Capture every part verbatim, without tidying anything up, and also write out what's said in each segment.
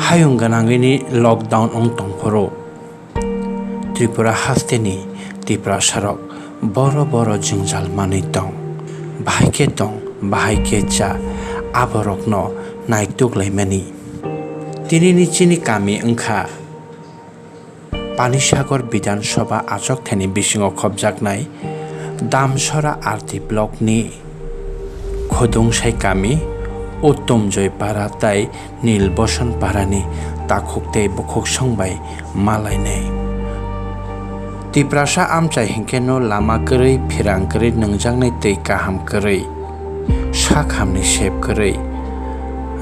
Hayung gwnangwini lockdown wng tongphuru Tripura hasteni Tiprasarok boro boro jwngjal manwi tong. Bahai khe tong, bahai khe cha, aborokno naituklaimani. Tinini chini kami wngkha Panisagar Bidhan Sabha achokthani bisingo khopjaknai Damsora R D blockni Khudungsai kami, Uttom Joy Para tai Nil Boson Parani takhuk tei bukhuksong bai malainai. Tiprasa amchai hinkhe no lama kwrwi, phirang kwrwi, nwngjaknai twi kaham kwrwi, sak hamni sep kwrwi,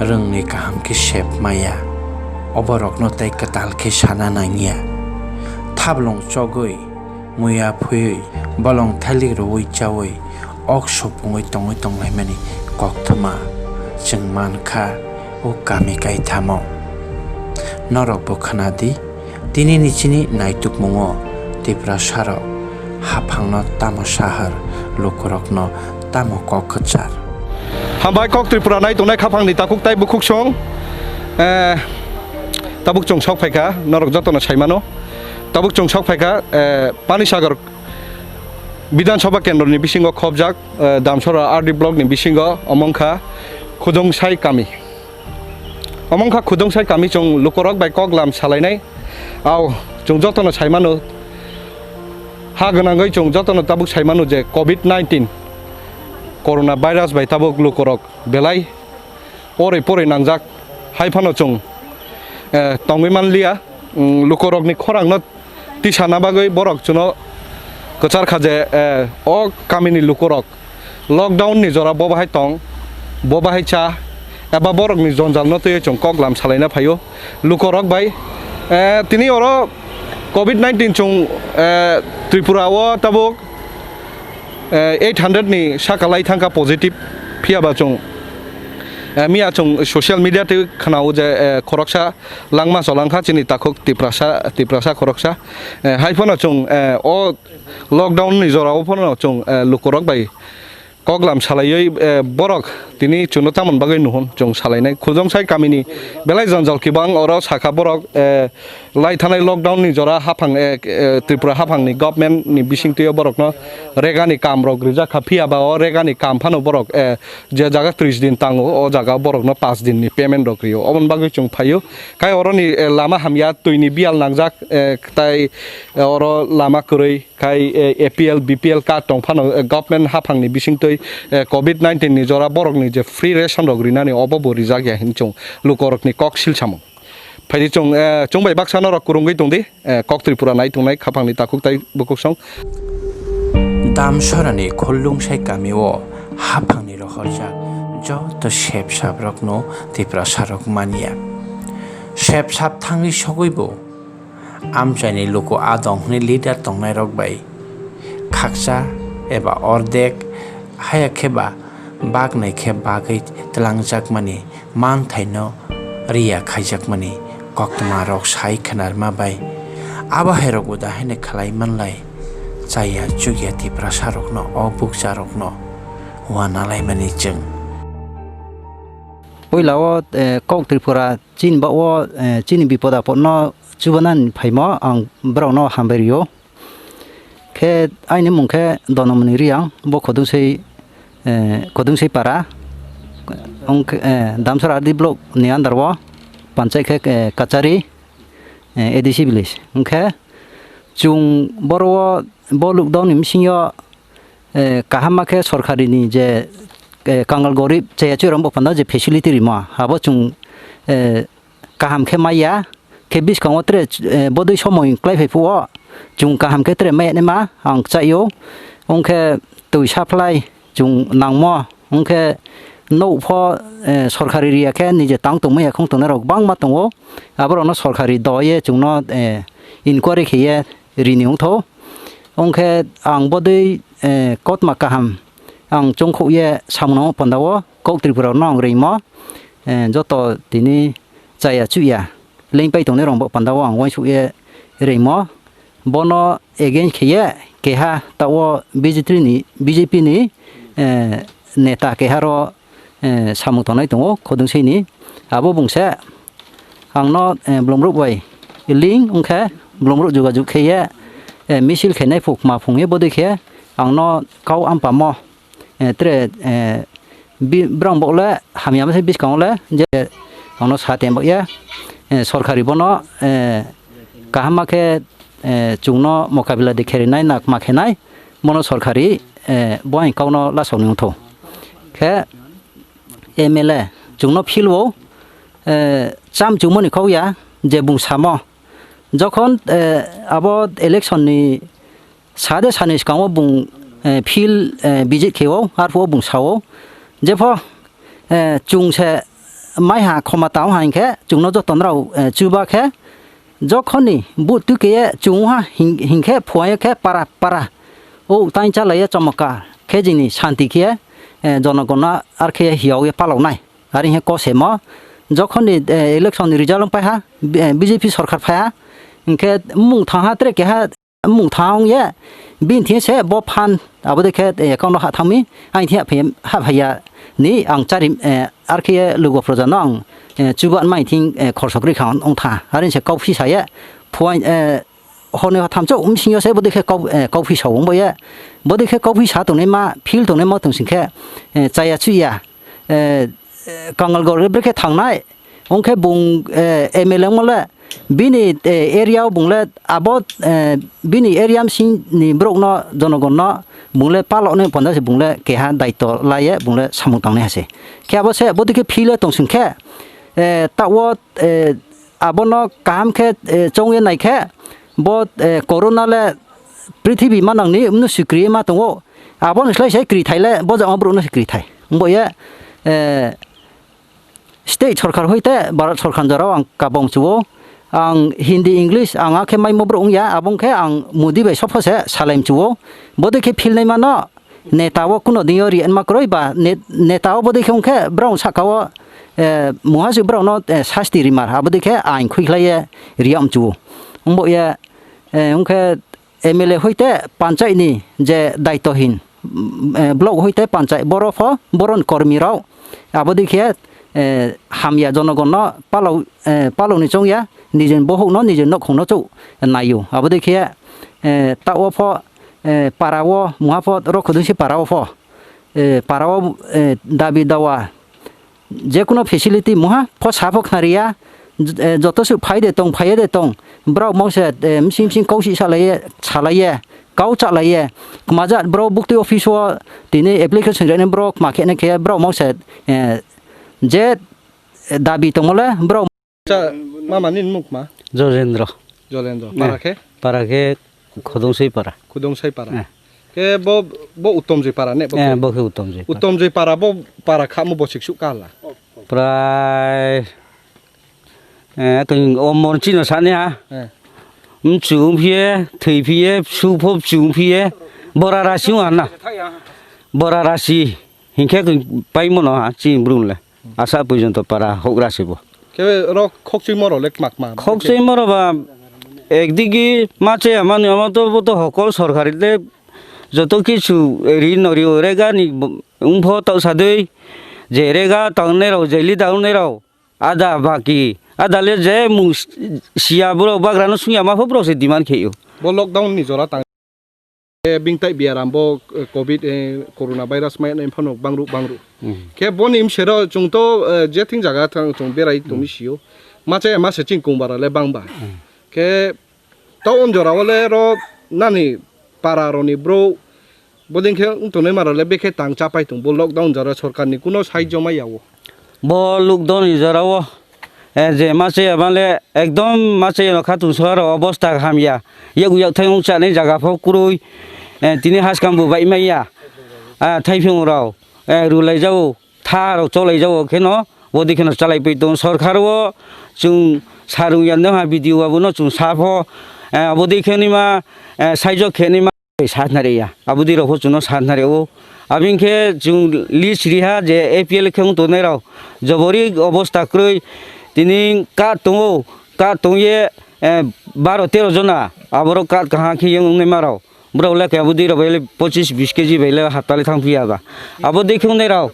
rwngni kaham khe sep maya. Oborokno tei kwtal khe sana nangya. Thablong chogwi, muya phuiwi, bolong thailik rwui chaui, ok sopungwi tongwi tonglaimani koktwma chwng mankha o kami kaithamo. Norokbo khwnadi, tinini chini naitukmungo Tiprasarok haphangno tamo sahar, lukurokno tamo kok kwchar. Hambai kok Tripura nai tongnai khaphangni takhuk tai bukhuksong, eh, tabuk chwng sok phaikha, norok jotono saimano. Tabuk chwng sok phaikha, eh, Panisagar Bidhan Sabha Kendroni bisingo khopjak, eh, Damsora R D blockni bisingo omo wngkha Khudungsai kami. Omo wngkha Khudungsai kami chwng lukurok bai kok lam salainai. Ao chwng jotono saimano, ha gwnangwi chwng jotono tabuk saimano je covid nineteen corona virus bai tabuk lukurok belai porwi porwi nangjak, hai phano chwng, eh, tongwi manliya. Mm, lukurokni khorangno tisana bagwi borok chwngno kwchar kha je, eh, o kamini lukurok lockdown ni jora bo bahai tong, bo bahai cha, eba borokni jonjalno twiwi chwng kok lam salaina phaio lukurok bai. Eh, tini oro covid nineteen chwng, eh, Tripura o tabuk, eh, eight hundred ni saka lai thangkha positive, phiyaba chwng, eh, miya chwng social media twi khwnao je, eh, khoroksa langma cholangkha chini takhuk Tiprasa, Tiprasa khoroksa. Eh, hai phano chwng, eh, o lockdown ni jora o phano chwng, eh, lukurok bai kok lam salaiwi, eh, borok tini chwngno tamoni bagwi nuhun chwng salainai. Khudungsai kamini belai janjal kibang oro sakha borok, eh, lai thanai lockdown ni jora haphang, eh, eh, Tripura haphang ni government ni bisingtwi o borokno regani kam rok rijak kha, phiya ba o regani kam phano borok, eh, je jaga tris din tango, o jaga borokno paanch din ni payment rok rio. Oboni bagwi chwng phaio. Kai oroni, eh, lama hamya, twini biyal nangjak, eh, tai, eh, oro lama kwrwi, kai, eh, A P L, B P L card tong phano, eh, government haphangni bisingtwi, eh, covid nineteen ni jora borokni je free ration rok rinani obo bo rijak ya hin chwng lukorokni kok silsamung. Phaidi chwng, eh, chwng bai baksa norok kwrwngwi tongdi, eh, kok Tripura nai tongnai khaphangni takhuk tai bukhuksong. Damsorani Khuldungsai kamio haphangni rohorjak joto sep saprokno Tiprasarok manya. Sep sap thangwi sogwibo amchaini luku adong hwnwi leader tongnairok bai khaksa eba ordek, haya khe ba baknai khe bagwi twlangjakmani manthaino riya khaijakmani koktwmarok sai khnarma bai. Abo hairokbo dahai khlai manlai, chaya chukya Tiprasarokno o bukcharokno uanalaimani chwng. Puila o, eh, kok Tripura chini ba o, eh, chini bipod apodno chubanani phaimo ang borokno hambai rio. Khe aini mung khe Donamoni Riang, bo Khodungsei, eh, Khodungsei para, wng khe, eh, Damsara R D block ni under o, panchai khe, eh, Kachari, eh, A D C village. Wng khe chwng boro o bo lockdown ni bisingo, eh, kaham ma khe sorkari ni je, eh, kangal gorib chaya chwrai rok bo panda je facility rima, abo chwng, eh, kaham khe maya, khe bwskango tere, eh, bodwi somoi kwlai phai phuru chwng kaham khe tere maya nima ang chaio. Wng khe twi supply chwng nangmo, wng khe nouh pho, eh, sorkari riya khe nije tang tongmaya khong tongnai rok bangma tongo. Aborokno sorkari doye chwngno, eh, inquiry kheye rini wngtho. Wng khe ang bodwi, eh, kotma kaham ang chongkhok ye samung nango panda o kok Tripura rokno ang rimo, eh, joto tini chaya chuya lengpai tongnai rok bo panda o ang uansuk ye rimo. Bono against khe ye keha ta o B J P ni, B J P ni, eh, neta keha ro, eh, samung tongnai tongo Khodungsei ni. Abo bungsa Ang no, eh, Blumruk bai link wngkhe, Blumruk jogajog khe ye, eh, misil khe nai phuk ma phung ye bodoi khe ang no kau ampamo, eh, tre, eh, bi-, brang bok le hamya se bwskango le je ang no sa tembak ya, eh, sorkari bono, eh, kaham ma khe, eh, chwng no mokabila de kheri nai nak ma khe nai bono sorkari, eh, bo ang kau no lasao ni wngtho khe M L A chwng no phil o, eh, cham chumani kok ya je bung samo. Jokhon, eh, abo election ni sade sani swkango bung, eh, field, eh, visit khe o, arphuh o bung sao. Jepho, eh, chwng se mai ha khoma tao ha hinkhe chwng no joto nrao, eh, chuba khe jokhon ni but twi khe chwng ha hin-, hinkhe phuayo khe para para. O tang cha lai ya chomoka khe jini santi khe, eh, jonogon no ar khe hiao ye palok nai. Ari hinkhe kosemo, jokhon ni, eh, election ni result wng pai ha, B-, eh, B J P sorkar phai ha, hinkhe mung thang ha, tre keha mung thang ye, bini thing se bo phan, abo de khe, eh, account no ha thang mi, ang thing ha phai, ha phai ya ni ang chari, eh, ar khe lugo proja no ang, eh, chuba mai thing, eh, khorso kwrwi kha wng tha, ari se kau phi sa ye, phuain, eh, hor ni ha tham chok, um sing yo se bo de khe kau, eh, kau phi sa wng bo ye, bo de khe kau phi sa tong nai ma, field tong nai ma tong sing khe, eh, chaya chuya, eh, eh, Kangal gor brekhe thangnai, wngkhe bung, eh, M L A wngmole bini, eh, area o bungle abo, eh, bini area bsing ni borok no jonogon no bungle palok ni panda se bungle keha daito laye bungle samung tangnai hase. Khe abo se bodikhe phile tongsing khe, eh, ta o, eh, abono kaham khe, eh, chongye naikhe bo, eh, corona le prithibi manang ni mnu sikri ma tongo. Aboni slai sai kwrwi thai le, bo jagao borok no se kwrwi thai. Wngbo ye, eh, state sorkar hoi te, Bharat sorkar jorao ang kabong chuo. Ang Hindi, English, ang akhe maimo borok wngya, abo wngkhe ang Modi bai sopho se salai mchuo. Bodoi khe phil nai mano, neta o kuno dino ri anma kwrwi ba, ne-, neta o bodoi khe wngkhe borok saka o, eh, muha se borok no, eh, sasti rimar, abodoi khe ain khui khlai ye ri mchuo. Wngbo ye, eh, wngkhe M L A hoi te panchayat ni je daitohin, mm, eh, block hoi te panchayat, boro pho, boron kormi rok, abo dikhe, eh, hamya jonogon no palok, eh, palok ni chongya, nijin bohok no, nijin nokhong no chuk naio. Abo dikhe, eh, ta o pho, eh, para o, muha pho, rokhodungsi para o pho, eh, para o, eh, dabi dawa, jekuno facility muha pho sa pho khnariya, j-, eh, joto se phai de tong, phaiya de tong, borok mangse, eh, msing msing kau si salaiye, salaiye, kau chalaiye, kmaja borok bukti office o tini application rwna borok ma khene khe borok mangse, eh, je, eh, dabi tongmole borok. Cha, mama nini mung ma? Jolendro. Jolendro. Eh, para khe? Para khe Khudungsoi para. Khudungsoi para. Eh. Khe bo, bo Uttomjoi para ne? Bo eh, khe? Bo khe Uttomjoi para. Uttomjoi para bo para khamo bosik suk kala? Prai, eh, tong o mon chino sani ha. Eh. Mchu phiye, thwi phiye, su pho chu phiye, bora rasi wana. Bora rasi. Hinkhe tong paimo no ha, chini brum le. Asa porjonto para hokra se bo. Khe rok khokchwi moro le kma kma? Khokchwi moro ba ekdigi ma chaya mani ama to bo to hokol sorkari le joto kichu ri no rio rega ni bo-, wngpho toksa dei je rega tangnai rok je li tangnai rok ada baki ada le je mung s-, siya borok bagra no sungya ma pho borok se demand kheyo. Bo lockdown ni jora tang Eh, bingtai biaram bo, eh, covid, eh, corona virus mai nai phano bangru bangru. Hmm. Khe boni msero chwng to, eh, je thing jaga thang chwng berai tongwi sio. Ma chaya ma se ching kung bara le bang ba. Hmm. Khe to on jora o le ro nani para roni bro boding khe wng tongnai mara le bekhe tang chapai tong bo lockdown jora sorkar ni kuno saijo mai ya o. Bo lockdown ni jora o, eh, je ma chaya ma le ekdom ma chaya no khatung sohar o obosta hamya. Yak yak thai wng chanai jaga pho kwrwi, eh, tini haskam bo bai maya. Ah, thaiphung rok, eh, rulai jago, tha rok cholai jago kheno, bodi kheno chalai pai tong. Sorkar o chwng sarung ya no ha video abo no chwng sa pho, eh, bodi kheni ma, eh, saijo kheni ma. Satnari ya, abudi rok chwngno satnari o. Abing khe chwng list riha je A P L khe wng tongnai rok jobori obosta kwrwi tini card tongo, card tongye, eh, baro tero jona aborok card kaham khe wng wngnai ma rok. Borok le khe abo dui rok bai le pochis bis keji bai le hapta le thang phiya ba. Abo dui khung dai rok,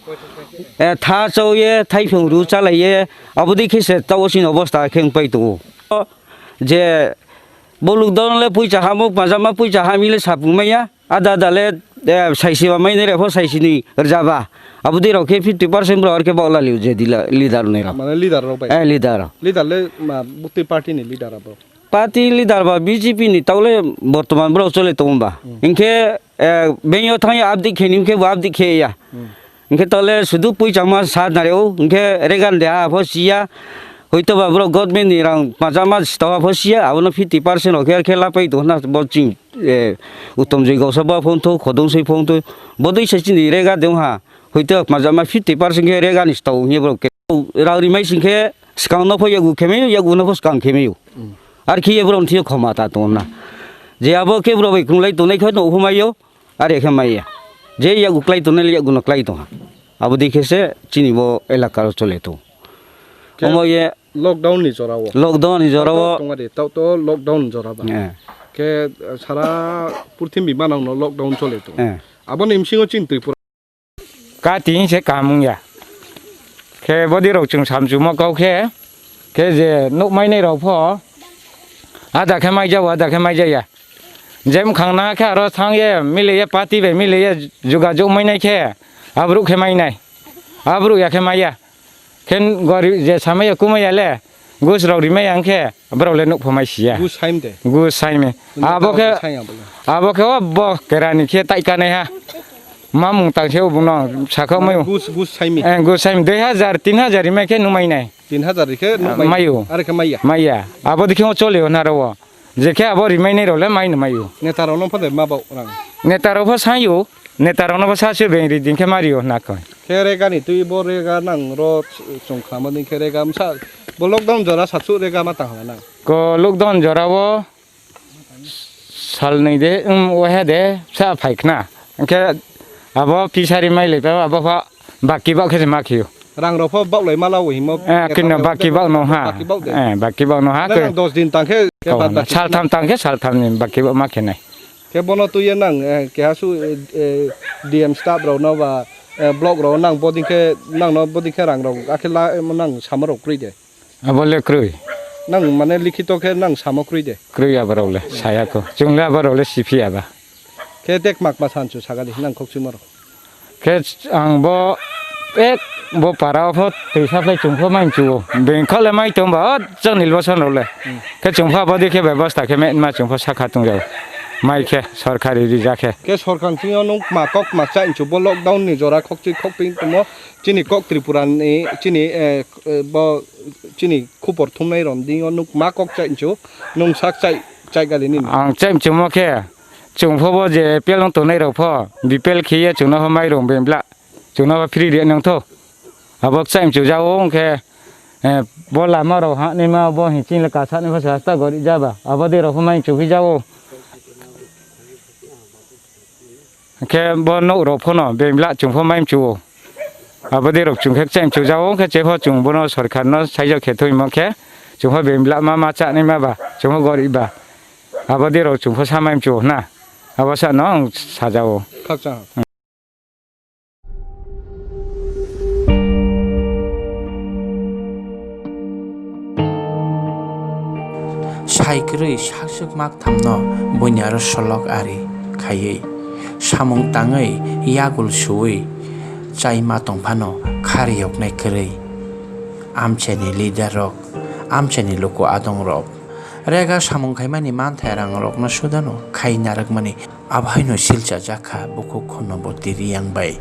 eh, tha chau ye, thai phung ru cha lai ye, abo dui khe se tao sini obosta khe wng pai tongo. Je bo lockdown le puisa hamo, majama puisa hami le sapung maya, ada ada le, eh, saisi ba mai nai rok pho saisi ni rja ba. Abo dui rok khe fifty percent borok ar khe bok la liu je dila, leader nai rok. Mane leader rok bai? Eh, leader rok. Leader le ma bwtwi party ni leader abo? Party leader ba B J P ni tao le bortoman borok chole tongo ba. Hmm. Hinkhe, eh, bengyo thangya abdi khe ni hinkhe bo abdi khe ya. Hmm. Hinkhe tole sudu puisa ma sa nare o, hinkhe regan de ha pho siya. Hoito ba borok government ni rang majama sita ha pho siya, abono fifty percent rok khe, khe lapai tong na bo ching, eh, Uttom Joi Gausa ba phone tho, Khodong Soi phone tho, bodoi se chini rega de ha. Hoito majama fifty percent khe rega ni sita o hinkhe borok khe. Rang rimai sing khe swkang no pho yagu khe mai, yagu no pho swkang khe mai. Hmm. Ar khe borok thio khoma ta tong na. Je abo khe borok bai kunglai tongnai khe no humai yo. Are khe maya. Je yago klai tongnai le yago no klai tongha. Abo dei khe se chini bo elaka o chole tong. Khe omo ye lockdown ni jora o. Lockdown ni jora o. Tong ari, tao to lockdown jora ba. Eh. Khe, eh, sara purthimbi manang no lockdown chole tong. Eh. Abo ni bisingo chini Tripura. Kati hing se kaham wng ya. Khe bodi rok chwng samchumo kau khe, khe je nukmai nai rok pho, ada khe mai jao, ada khe mai jaya. Je bwkhang na khe aro thang ye, mili ye, party bai mili ye, juga jok mai nai khe, abruk khe mai nai, abruk ya khe mai ya. Khe gori je samai ya, kumai ya le, gus rok rimai ya wng khe, borok le nuk pho mai si ya. Gus saim de? Gus saim. Abo khe, abo khe o bo kerani khe tai kanai ha. Ma mung tang se o bung no sakha mai. Gus, gus saimi. Eh, gus saimi dui hajar, tin hajar rimai khe numai nai. Tin hajar ri khe numai. Mayo. Are khe maiya. Maiya. Abo dikhe o chole o naro o. Je khe abo rimai nai role mai no mayo. Neta rok no pha de ma bok rang. Neta rok pha sayo. Neta rok no pha sa se beng ri din khe mario na koi. Khe rega ni twi bo rega nang ro chwng khlama din khe rega msa bo lockdown jora satsu rega ma tang nang. Ko lockdown jora o. Salnwi de, um, waha de, sa phai khna. Hwnkhe abo pisari mai lai pa, abo pha baki bak khe se ma khiyo. Rang rok pho bak lai ma lao himo. Eh, kinno baki bak no ha. Baki bak de. Eh, baki bak no ha. Nang dos din tang khe, khe bad baki. Saltham tang khe, saltham ni baki bak ma khe nai. Khe bono twi ye nang, eh, keha su, eh, eh, D M staff rok no ba, eh, block rok nang boding khe, nang no boding khe rang rok, akhe la, eh, nang sama rok kwrwi de. Abo le kwrwi. Nang mane likhito khe nang samo kwrwi de? Kwrwi aborok le, saya kho. Chwng le aborok le siphi aba. Khe tek mak ma sansu saga di, nang khok chwma rok. Khe ang bo ek bo para o pho twi saplai chwng pho mai chuo. Beng kho le mai tong ba, o chwng nil boson rok le. Hmm. Khe chwng pho abo di khe bebosta khe me ma chwng pho sakha tong jao. Mai khe sorkari rija khe. Khe sorkar thing o nung ma kok ma chai chu bo lockdown ni jora khok chi khok ping tongmo. Chini kok Tripura ni chini, eh, eh, bo chini khupor thumnai rok ding o nuk ma kok chai chu nung sak chai, chai gali nini. Ang chai chwngmo khe chwng pho bo je A P L wng tongnai rok pho B P L khiye chwngno pho mai rong beng bla chwngno pho free de nang tho. Abo chai chu jao wng khe, eh, bo lama rok ha ni ma bo hin ching le ka sa ni pho sa ta gori ja ba abo de rok pho mai chu phi jao. Hwnkhe bo nok rok phano bemla chwng pho mai mchu o. Abo de rok chwng khe chai mchu jao, hwnkhe che pho chwng bono sorkar no saijak khe thwi mo khe chwng pho bemla ma ma cha nai ma ba chwng pho gorib ba. Abo de rok chwng pho sa mai mchu o hwna. Abo sa no ang sa jao. Khakchang. Sai kwrwi sakswk mak thamno buini aro solok ari khaiwi, samung tangwi yagul suwi chai ma tong phano kha riyoknai kwrwi. Amchaini leader rok, amchaini luku adong rok, rega samung khaimani manthai rang rokno sudano khai narwkmani. Abo haino silchajak kha bukhuk Khunoboti Riyang bai.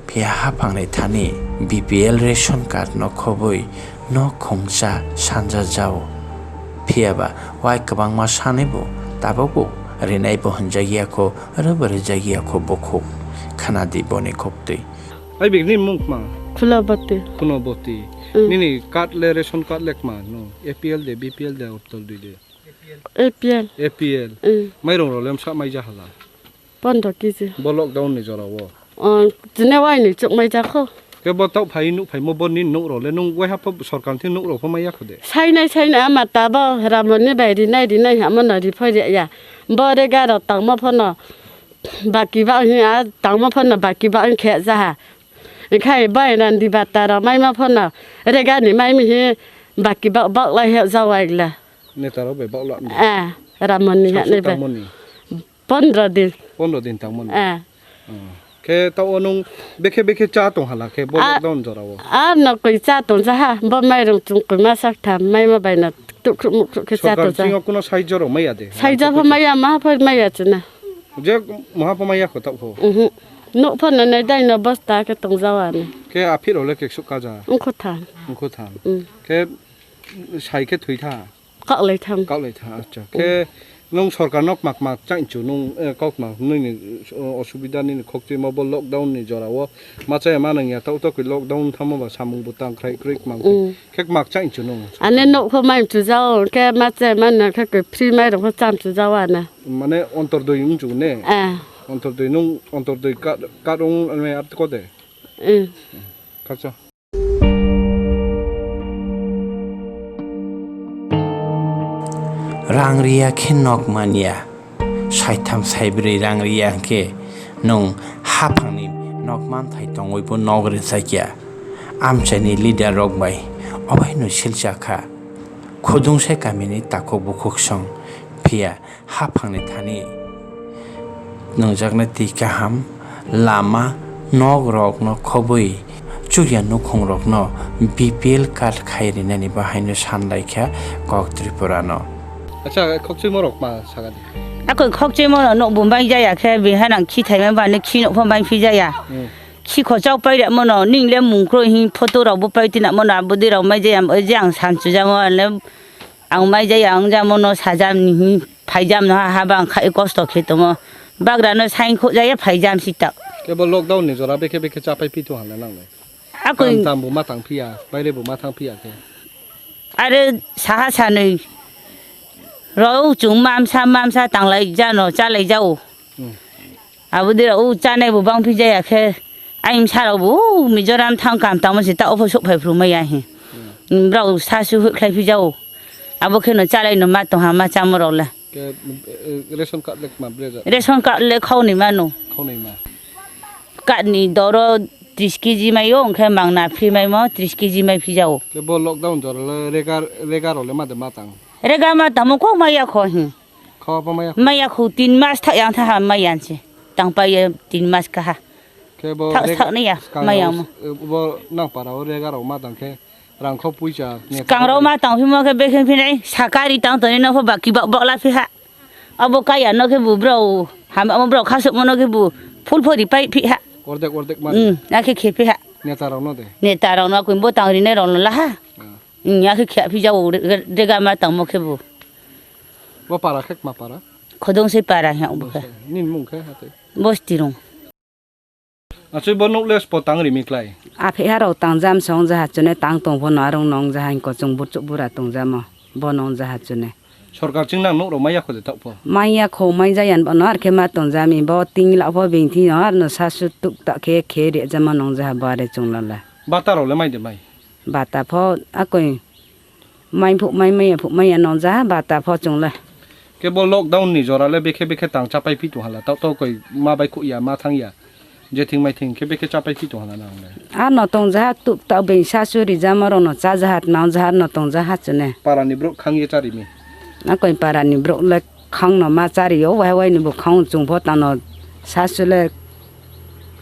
Phiya haphangni thani B P L ration card no khobwi nok khungsa sanja jao. Phiya ba wai kwbangma sanwi bo tabukbo rinai bo hwnjak ya kho, rwbo rijak ya kho bukhuk. Khana di boni khuktwi. Ai bik ni mung kma? Khulabati. Khunoboti. Mm. Nini card le ration card le kma no? A P L de, B P L de, Uttor dui de? A P L. A P L. Mm. Mairung rok le msa mai ja hala? Pondro K G. Bo lockdown ni jora o? Oh, tini wai ni chuk mai ja kho. Khe bo taoh phai nuk phaimo bo nini nuk rok le nwng waiha pho sorkar thing nuk rok pho maya kho de. Sainai sainai ama tabo Ramoni bai rinai rinai hamo no riphoi ya. Bo rega rok tangma pho no baki ba hi a tangma pho no baki ba khe jaha. Enkhai bai randi bata rok maima pho no rega ni mai mi hi baki ba bak lai he jawai le. Neta rok bai bak la. Eh, Ramoni ha Samsung nai bai. Tangmoni. Pondro din. Pondro din tangmani. Eh. Hmm. Khe tao nwng bekhe bekhe cha tong hala khe bo a- lockdown jora o. A no koi cha tong ja ha, bo mairung chung koi ma sak tham, mai ma bai na tuk tuk muk tuk khe cha tong ja. Sorkar singo kuno saijak rok maya de? Saijak pho maya, ma pho maya chuna. Je maha pho maya kho tao pho. Mhm. No pho no nai dai no bosta khe tong ja wa ni. Khe aphir ole kek suk kaja. Ungkho tham. Ungkho tham. Mm. Khe sai khe thwi tha. Kaklai thang. Kaklai thang, acha. Khe nwng sorkar no kma kma chainchu nwng, eh, kok ma nini, eh, osubida nini khokchimo bo lockdown ni jora o ma chaya ma nangya, tao tao khe lockdown thamo ba samung bwtang khrai kwrwi kma. Mm. Khe kma chainchu nwng. Ane nok pho mai chu jao, khe ma chaya ma nang khe khe free mai rok pho cham chu jao ane. Mane ontor doi wng chu ne? Eh. Ontor doi nwng, ontor doi ka, ka rong ane at ko de. Mm. Khakcha. Rang riya khe nok manya, saitham saibrwi rang riya hwnkhe nwng haphangni nok manthai tongwibo nok rwjakya. Amchaini leader rok bai obaino silcha kha. Khudungsai kamini takhuk bukhuksong phiya haphangni thani nungjaknai twi kaham lama nok rokno khobwi chukya nukhung rokno B P L card khai rinani bahaino sanlaikha kok Tripura no. Acha, khokchwimo rok ma sagadi. Ako khokchwimo no nokbo bai jaya khe, bihanang khi thaima bani khi nokpha bai phi jaya. Hmm. Khi khochao pai ramo no, ning le mungkro hi photo rok bo pai tina mo na, bwdwi rok mai jaya, je ang san chujamo le. Ang mai jaya, ang jamo no sajam ni hi phaijam no ha, haba ang khai kosto khe tongo. Bagra no saing kho jaya phaijam si ta. Kebo lockdown ni jora bekhe bekhe chapai pi to hala nang le. Akoi tam tam bo ma tang phiya, baire bo ma thang phiya khe. Are saha sanwi rok chung mamsa mamsa tanglai jano chalai jao. Hmm. Abo de o chanai bo bang phi jaya khe. Ai msa rok bo Mizoram thang kam tamo se ta opho sok phai phru maya hi. Hmm. Brao sa su khlai phi jao. Abo khe no chalai no ma tong ha ma chamo rok le. Ke, eh, ration card le ma bre ja? Ration card le khau ni mano. Khau ni ma. Card ni doro tris K G mai o, hwnkhe mangna free mai mo tris K G mai phi jao. Ke bo lockdown jora le rega, rega rok le ma de ma tang? Rega ma tamo kok maya kho hi. Khawa pa maya? Maya khu tin mas thak yang tha ha maya se. Tang pa ye tin mas kaha. Khe bo thak rega thak ni ya, skang maya rok mo. Eh, bo nang para o rega rok ma tang khe rang kho puisa. Skang rok ma tang phimo khe bekhe phinai sakari tang toni no pho baki bak bak la phi ha. Abo kaya no khe bu bro ham amo bro khasuk mo no khe bu full phori pai phi ha. Ordek ordek ma. Hmm, na khe khe phi ha. Neta rok no de. Neta rok no kun bo tang ri ne rok no la ha. Ah. Hmm, ya khe khe phi jao re-, re-, rega ma tang mo khe bu. Bo para khe ma para? Khodong se para hya bo khe. Nini mung khe hate? Bosti rung. Achai bo nuk le spo tang rimi klai. Aphe ha rok tang jam song jaha chune tang tong pho no arong nong jaha hingko chung burchuk bura tong jamo bo nong jaha chune. Sorkar ching nang nuk rok maya kho de tak pho. Maya kho mai jaya bo no arkhe ma tong jami bo ting la pho bing thi no ar no sa su tuk tak khe khe re jama nong jaha bare chung la la. Bata rok le mai de mai. Bata pho akoi mai phuk mai maya phuk maya nong jaha bata pho chung le. Kebo lockdown ni jora le bekhe bekhe tang chapai phi tong hala, tau tau koi ma bai khuk ya, ma thang ya, je thing mai thing khe bekhe chapai phi tong hala nang le. A no tong jaha tuk tau beng sa su ri jama rok no cha jaha, nang jaha no tong jaha chune. Para ni brok khang ye chari mi. A koi para ni brok le khang no ma chari yo, wai wai ni bo khang chung pho tang no sa su le.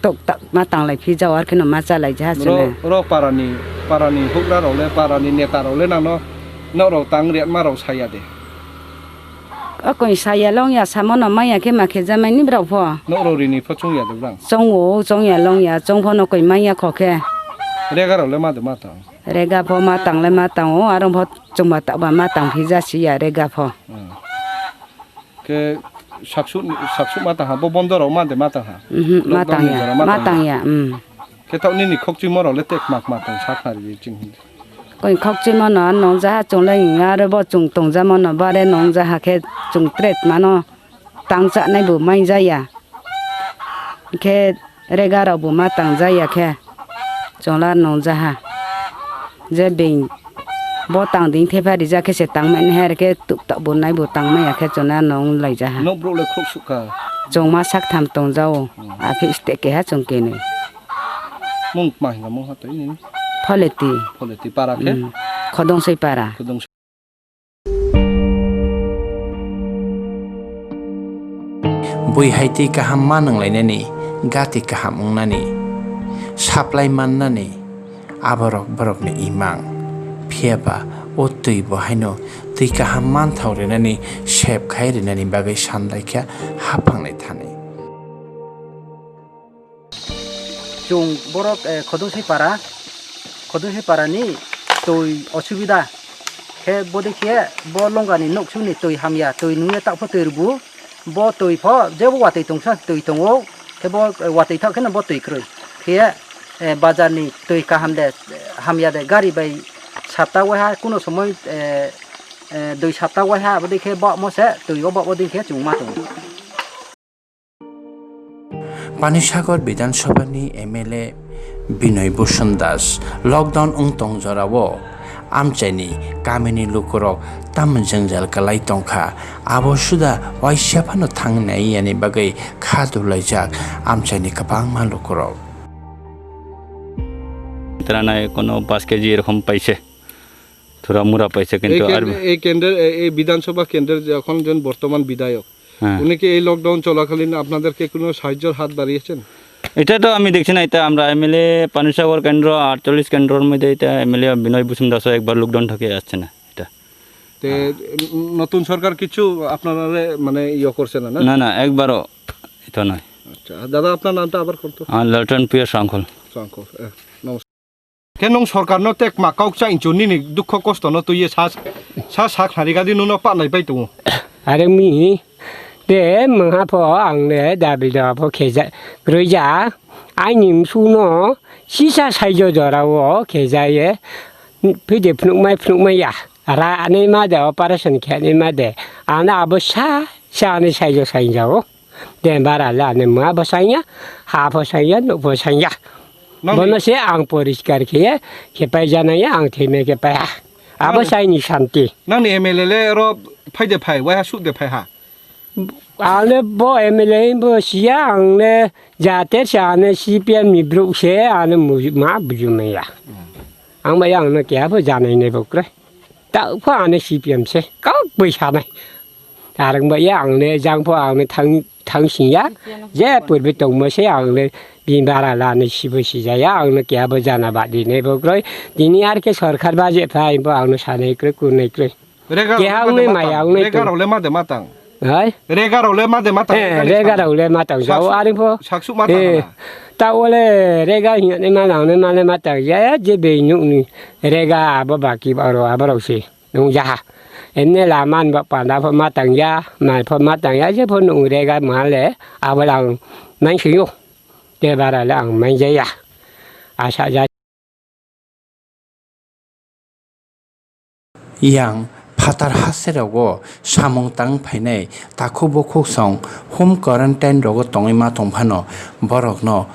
Tok tak ma tang lai phi jao ar kheno ma cha lai ja. Ro, chwng ro parani, parani hukra rok le, parani neta rok le nang no, nok rok tang riat ma rok saya de. O koi saya long ya, samo no maya khe ma khe jamai ni brao pho. Nok rok rini pho chong ya de brang. Chong o, chong ya long ya, chong pho no koi maya kho khe. Rega rok le ma de ma tang. Rega pho ma tang le ma tang o, aro pho chwng ba tak ba ma tang phi ja si ya rega pho. Hmm. Khe saksu, saksu ma tang ha, bo bondo rok ma de ma tang ha. Mhm, ma tang ya, ma tang ya, mm. Khe tok nini khokchwimo rok le tek mak mak tong sak nari ching. Koi khokchwimo no nong jaha chwng le aro bo chwng tong jamo no bare nong jaha khe chwng tret mano tang cha nai bo mai ja ya. Khe rega rok bo ma tang ja ya khe. Chwngla nungjaha. Je beng bo tang ding thepha rijak khe se tangmani hai khe tuk tak bo nai bo tangmaya khe chwngla nung laijaha. Nok brouh le khuk sukha. Chwngma sak tham tongjao. Hmm. Aphi site keha chwng kenwi. Mung ma hinga mung ha twi nini? Pholeti. Pholeti para khe? Hmm. Khodongsoi para. Khodongsoi. Bui hai twi kaham ma nanglainani, gati kaham wngnani, saplai mannani, aborok borokni imang. Phiya ba o twi bo haino twi kaham manthok rinani, sep khai rinani bagwi san laikha haphangni thani. Chwng borok, eh, Khodongsoi para, Khodongsoi para ni twi osubida khe bodei khe bo longani noksu ni twi hamya, twi nungya tak pho twi rwbu, bo twi pho jebo watwi tongsa twi tongo, khe bo, eh, watwi thok kheno bo twi kwrwi khe, eh, bazar ni twi kaham de, eh, hamya de gari bai sapta waiha kuno somoi, eh, eh, dui sapta waiha abodei khe bo mo se twi o bo, bodei khe chwng ma tongo. Panisagar Bidhan Sabha ni M L A Binoy Bosum Das lockdown wng tong jorao amchaini kamini lukurok tamo jwngjal kwlai tongkha, abo suda waisa phano thang nai yani bagwi kha dulaijak amchaini kwbangma lukurok. তারা নাই কোনো পাঁচ কেজি এরকম পাইছে, থোড়া মুড়া পাইছে, এই কিন্তু আর কেন্দ্র, এই কেন্দ্রের, এই, এই বিধানসভা কেন্দ্রের যে এখন জন বর্তমান বিধায়ক, হ্যাঁ। উনি কি এই লকডাউন চলাকালীন আপনাদেরকে কোনো সাহায্যর হাত বাড়িয়েছেন? এটা তো আমি দেখছি না, এটা আমরা এমএলএ পানিসাগর কেন্দ্র আটচল্লিশ কেন্দ্রর মধ্যে এটা এমএলএ বিনয় বসুম দাসও একবার লকডাউন থেকে আসছে না এটা। তে, হ্যাঁ। ন-, নতুন সরকার কিছু আপনারা মানে ইয়ে করছে না, না? না, না, একবারও এটা নয়। আচ্ছা, আর দাদা, আপনার নামটা আবার কোন তো? আমার লটন প্রিয় শৃঙ্খল। শৃঙ্খল, এ, নমস্কার। Khe nwng sorkar no tei kma kok cha inchu nini dukho kosto no twi ye sa, sa, sa khnari gadi nwng no pa nai pai tongo. Are mi, te mangha pho ang le dabi da pho khe ja, kroi ja, aini msu no sisa saijo jora o khe ja ye, phide phunuk mai phunuk mai ya, ra ani ma de operation khe ani ma de, ana abo sa, sa ani saijo sai ja o. De bara le ani ma bo sanya, ha pho sanya, nuk pho sanya. Nang Bono ni se ang poriskar khe, khe pai jana ya, ang theme khe pai ha. Abo Nang ni sai ni santi. Nang ni M L A le ro phai de phai, wai ha suk de phai ha. Ang le bo M L A bo siya, ang le jate se ane C P M ni bruk se ane mu-, ma buju me ya. Hmm. Ang ba yang no kya bo janai ne bo kre. Ta pho ane C P M se, kok bai sanai. Arang ba ya ang le jang pho ang le thang, thang sing ya. Je purbi tong mo se ang le bin bara la ne sibo si ja ya, ang le kya bo jana ba di ne bo kroi. Dini ar ke sorkar ba je phai bo ang le sanai kroi, kunai kroi. Rega rok le ma de ma tang. Rega rok le ma de ma tang. Hai? Rega rok le ma de ma tang. Eh, rega rok le ma tang. Jao ari pho. Saksu ma tang. Eh, ta ole rega hin ne ma nang ne ma ne ma tang. Ya, ya, je be nuk ni rega abo baki ba ro abo rok se. Nung jaha. Emne laman ba panda pho ma tang ya, mai pho ma tang ya, je pho nung rega ma le, abo lang mai sing yo. Te bara le ang mai ja ya. Asa ja. Yang phatar haserogo samung tang phainai takhuk bukhuk song home quarantine rogo tongwi ma tong phano borokno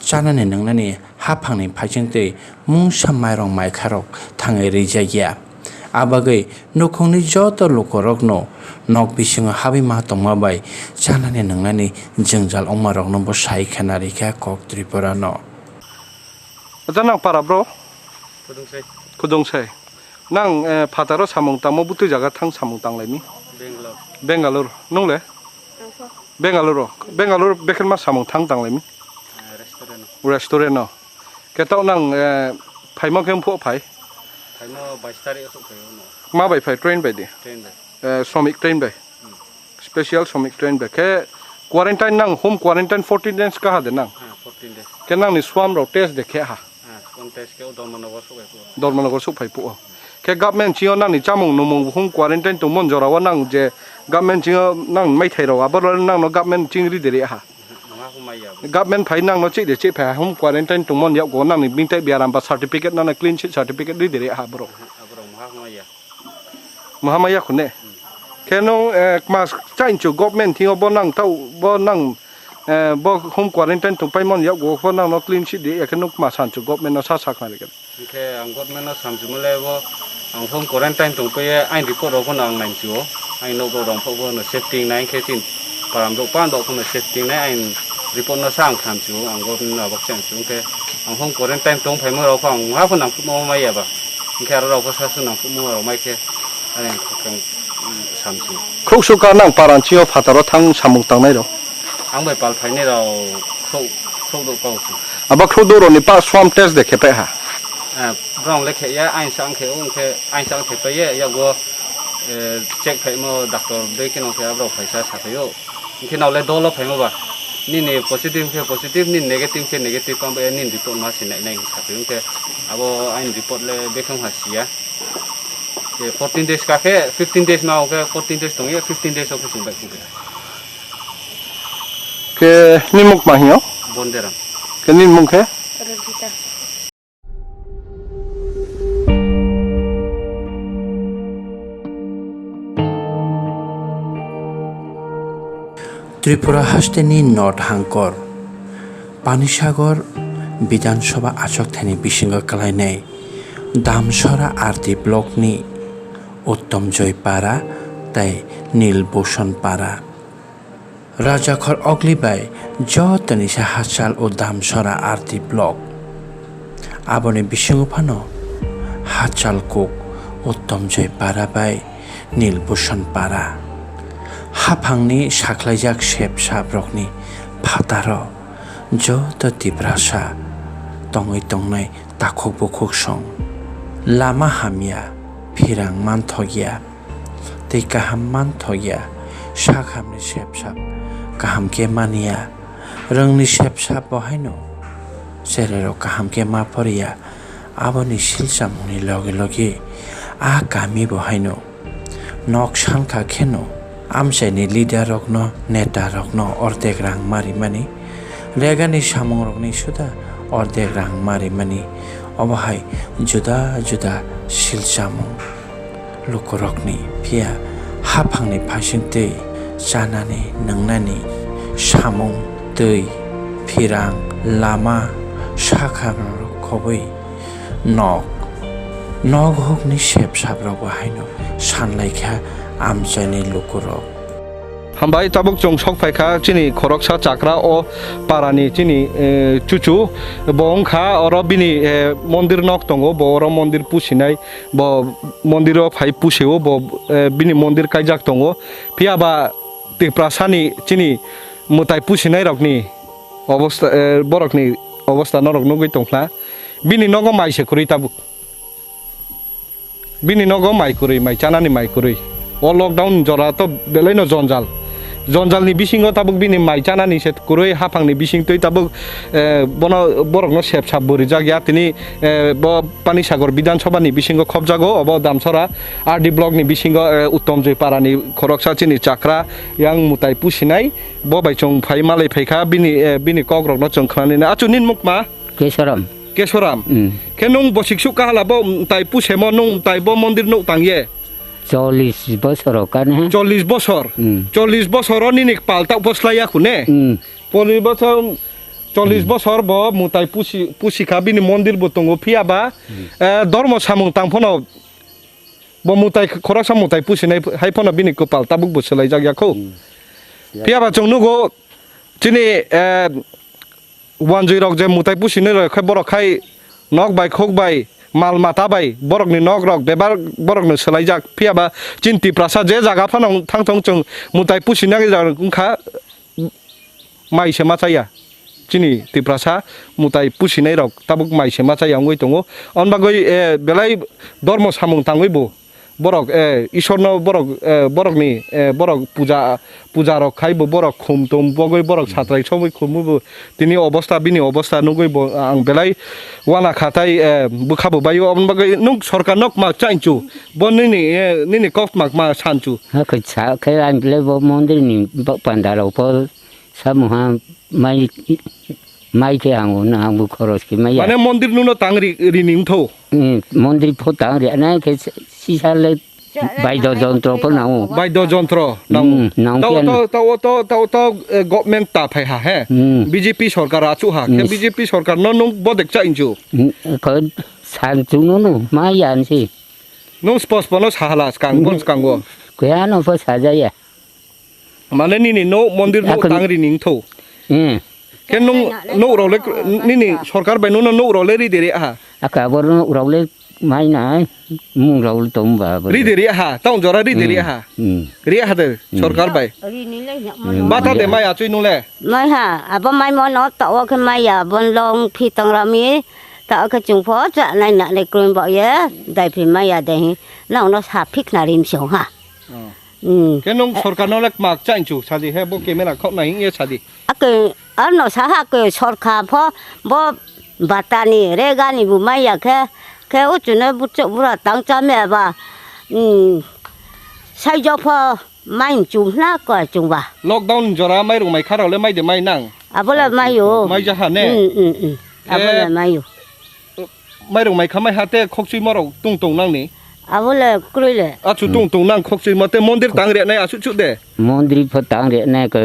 chanani nwngnani haphangni phaisingtwi mungsa mairong maikharok thangwi rijak ya. A bagwi nukhungni joto lukurokno nok bisingo habwi ma tongma bai chanani nwngnani jwngjal wngmarokno bo sai khena rikha kok Tripura no. Acha nang para bro? Khudungsai. Khudungsai. Nang, eh, phataro samung tangmo butui jaga thang samung tanglaimi? Bangalore. Bangalore. Nung le? Tangkha. Bangalore o. Bangalore bekhen ma samung thang tanglaimi? Eh, restaurant o. Restaurant o. Khe tao nang, eh, phaima khe phuh phai? Phaima bais tarik asuk phai uno. Ma bai phai, train bai de? Train bai. Eh, Shramik train bai? Hmm. Special Shramik train bai. Khe quarantine nang, home quarantine fourteen days kaha de nang? Ha, fourteen days. Khe nang ni swam rok test de khe ha? Ha, swam test khe o Dharmanagar sok phai phuh. Dharmanagar sok phai phuh. Khe government chingo nang ni chamung numung home quarantine tongmon jora o nang je government chingo nang maithai rok abo nang no government ching ri de re ha? Maha humai ya. Government phai nang no chih de chih phai home quarantine tongmon yak go nang ni bini tai biaram ba certificate nang na clean sheet certificate ri de re ha bro? Aborok maha humai ya. Mahamaya khune. Khe nung, eh, mas chainchu government thingo bo nang tau, bo nang Eh, bo home quarantine tongpaimani yakgo pho nangno clean sheet di, ekhe nuk ma sanchu government no sa sakna rikhe. Hingkhe ang government no samchimo le bo ang home quarantine tongpaiye, aini report rok phano ang nainchio, aini nok rok rong phok phano safety nai, hingkhe chini param rok pando phano safety nai, aini report no sa ang khamchio, ang government no abak changchio, hingkhe ang home quarantine tong phaima rok pho ang ma pho nangkukma maya ba, hingkhe aro rok pho sasu nangkukma rok mai khe, ani ang samchio. Khuk suka nang paranchio phataro thang samung tangnai rok. Ang bai pal phainai rok khuk, khuk do kau si. Abo khuk do roni pa swam test de khe pe ha. Eh, borok le khe ya, aini sa ang khe, o hwnkhe aini sa ang khe paiye, yago, eh, check phaimo doctor dei khe nong khe aborok phaisa sa phaio. Hwnkhe nao le dolo phaimo ba. Nini positive khe positive, nini negative khe negative, tamo nini report ma sinai nai sa phaio. Hwnkhe abo aini report le bekhong ha siya. Je fourteen days ka khe, fifteen days ma o khe, fourteen days tong ye, fifteen days o khe chwng bai khe. Ke nimuk ma hino? Bonderam. Ke nimuk khe? Rojita. Tripura hasteni North Hangkor, Panisagar Bidhan Sabha achokthani bisingo kwlainai Damsora R D blockni Uttom Joy Para tei Nil Bhushan Para. Rajakhor Ogli bai jotoni se hachal o Damsora R D block. Aboni bisingo phano hachal kuk Uttom Joy Para bai Nil Bhushan Para. Haphangni sakhlaijak sep sap rokni phataro joto Tiprasa tongwi tongnai takhuk bukhuk song. Lama hamya, phirang manthokya, tei kaham manthokya, sak hamni sep sap kaham khe manya, rwngni sep sap bo haino chererok kaham khe ma phoriya, aboni silchamungni loge loge a kami bo haino nok sankha kheno amchaini leader rokno, neta rokno ordek rang marimani, regani samungrokni suda ordek rang marimani, obo hai juda juda silchamung lukurokni, phiya haphangni phaisingtwi chanani, nwngnani, samung, twi, phirang, lama, sakha khobwi nok, nok hokni sep sap rokbo haino sanlaikha amchaini lukurok. Hambai, tabuk chwng sok phaikha chini khoroksa chakra o parani chini, eh, chuchu bo wngkha oro bini, eh, mondir nok tongo, bo oro mondir pusinai, bo mondir o phai pusio, bo, eh, bini mondir kaijak tongo. Phiya ba Tiprasani chini mwtai pusinai rokni obosta, eh, borokni obosta norok nugwi tongkha. Bini nogo mai se kwrwi tabuk. Bini nogo mai kwrwi, mai chanani mai kwrwi. O lockdown jora to belaino jonjal. Jonjalni bisingo tabuk bini mai chanani se kwrwi, haphangni bisingtwi tabuk, eh, bono, borokno sep sap bo rijak ya. Tini, eh, bo Panisagar Bidhan Sabha ni bisingo khopjago, obo Damsora R D block ni bisingo, eh, Uttom Joy Para ni khoroksa chini chakra yang mwtai pusinai, bo bai chwng phai malai phaikha, bini, eh, bini kok rokno chwng khnani na. Achu nini mukma? Kesoram. Kesoram. Mm. Khe nwng bosik suk kahala bo, mm, tai pusemo nwng tai bo mondir nuk tang ye? Chollish bosor o kane. Chollish bosor. Mm. Chollish bosor o nini palta upo slai ya khune? Mm. Chollish bosor, chollish Mm. bosor bo mwtai pusi, pusi kha, bini mondir bo tongo, phiya ba, Mm. eh, dormo samung tang phano bo mwtai, khoroksa mwtai pusinai hai phano bini kwpal tabuk bo swlaijak ya kho. Mm. Phiya ba chwng nugo chini, eh, wanjwi rok je mwtai pusinai rok khe borok khai nok bai khok bai mal mata bai borokni nok rok bebar borokno swlaijak, phiya ba chini Tiprasa je jaga phano thang thong chwng mwtai pusinai rok wngkha mai se ma chaya. Chini Tiprasa mwtai pusinai rok tabuk mai se ma chaya wngwi tongo. On bagwi, eh, belai dormo samung tangwi bo borok, eh, Isorno borok, eh, borokni, eh, borok puja, puja rok khai bo borok khum tum bogwi borok satrai somwi khumwi bo tini obosta, bini obosta nugwi bo ang belai wana kha tai, eh, bwkha bo baio. Aboni bagwi nwng sorkar nok ma chainchu bo nini, eh, nini kok mak ma sanchu. Hakhe sa khe ang le bo mondir ni ba-, panda rok pho Samuha mai, mai khe ang uno, ang bo khoros khe maya. Mane mondir nuno tang ri, rini wngtho? Hmm, mondir pho tang ri, ana khe sisa le Baido jontro pho nango. Baido jontro nango. Hmm, nang Tao, pian. tao, tao, tao, tao, tao, eh, government ta phai ha, he? Hmm. B J P sorkar achu ha. Khe Hmm. B J P sorkar no nung bodek cha inchu. Hmm, ko san chu no no, ma yan si. Nung spos pono sahala skang bon Hmm. skango. Kuya no pho sajaya. Mane nini no mondir no Akon- tangri ning tho. Hmm. Khe nung no role nini sorkar bai no no role ri dere ha. Aka bor no role mai na mung role tom ba bor. Ri dere ha, taun jora ri dere Hmm. ha. Hmm. Ri ha de Hmm. sorkar bai. Ri ni le nya Hmm. Bata de mai achui nung le. Mai ha, abo mai mo no to o khe mai ya bon long phi tang rami ta o khe chung pho cha nai na le krum ba ye dai phi mai ya de hi. Na no sa phik na rim song ha. Oh. Hmm. Khe nung sorkar no le kmak cha inchu saji he bo camera khok na hing ye saji. Ake ano saha ke sorkar pho bo batani regani bu maya khe khe uchune buchuk bura tang cha me ba. Hmm. Saijo pho mai chum hna ko chung ba. Lockdown jora mai rung mai khara le mai de mai nang. Abole mayo. Mai jaha ne? Hmm, hmm, hmm. Abole Eh, mayo. Mairung mai khamai ha te khokchwi morok tung tung nang ni. Abo le kwrwi le. Achu tung tung nang khokchwi ma te mondir tang re nai achu chu de. Mondir pho tang re nai ko.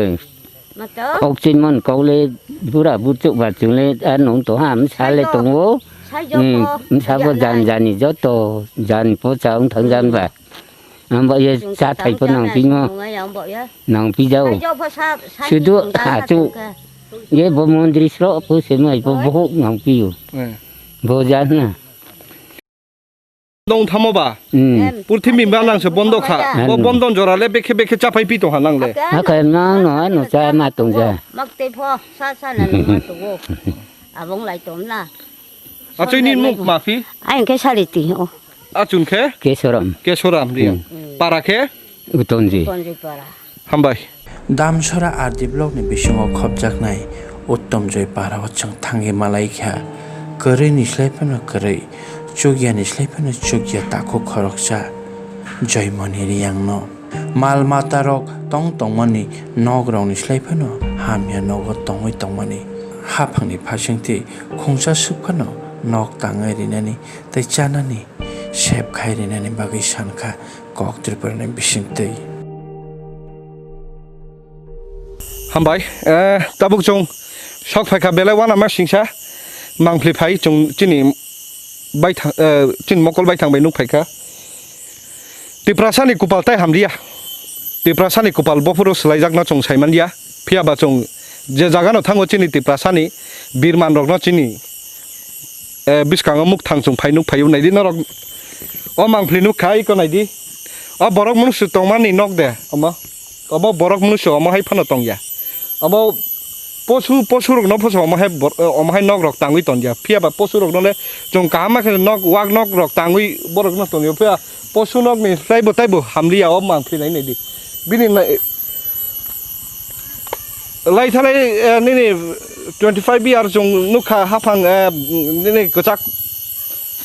Ma to? Khokchwi mon kau le bura buchuk ba chung le a nung to ha msa le Sai to. Tongo. Sai jo Hmm, ko. Msa bo Ya jan nai. Jani joto jan po cha ung thang jan ba. Ang ba ye Chung cha thai cha po cha nang na pi ngo. Chung ya ang ba ya. Nang pi jao. Sai jo pho sa, sa Sudu ni ha sa chu. Chung ka. Ye bo mondri sro po se mai po bohok nang pi yo. Eh. Bo jan na. Dong thamo ba. Hmm. Em, Purthimbi ba nang se bondo kha. Em. Bo bondo jora le bekhe bekhe cha phai pi to ha nang le. Ake. Ha kha nang no ano cha ma tong ja. Mak te pho sa sa na ni ma to wo. Abong lai tom na. Achoi ni muk ma phi? Ai, hwnkhe Sariti, oh. Achun khe? Kesoram. Kesoram ri. Hmm. Para khe? Utonji. Utonji para. Hambai. Damsora R D block ni bisingo khopjaknai Uttom Joy para o chwng thangwi malai kha. Kwrwi ni slai phano kwrwi, chukya ni slai phano chukya takhuk khoroksa Joymoni Riyang no. Mal matarok tong tongmani nokrangni slai phano hamya nogo tongwi tongmani. Haphangni phasingtwi khungsa swk phano nok tangwi rinani tei chanani sep khai rinani bagwi sankha kok Tripurani bisingtwi. Hambai, eh, tabuk chwng sok phaikha belai uanama singsa mangphli phai chwng chini baithang, eh, chini mokol baithang bai nuk phaikha. Tiprasani kupal tai hamliya. Tiprasani kupal bophuru swlaijakno chwng saimanliya. Phiyaba chwng je jagano thango chini Tiprasani birmanrokno chini, eh, bwskango mukthang chwng phai nuk phaio naidi norok. O mangphli nuk kha iko naidi. O borok mwnwswk tongmani nok de omo. Obo borok mwnwswk omo hai phano tongya. Obo posu, posu rokno phoso omo hai bor-, omo hai nok rok tangwi tongya. Phiya ba posu rokno le chwng kaham ma khe nok, wak nok rok tangwi borok no tongya. Phiya posu nok ni taibo, taibo hamliya o mangphli nai nai di. Bini nai-, lai thalai, eh, nini twenty five year chwng nukha haphang, eh, nini kwchak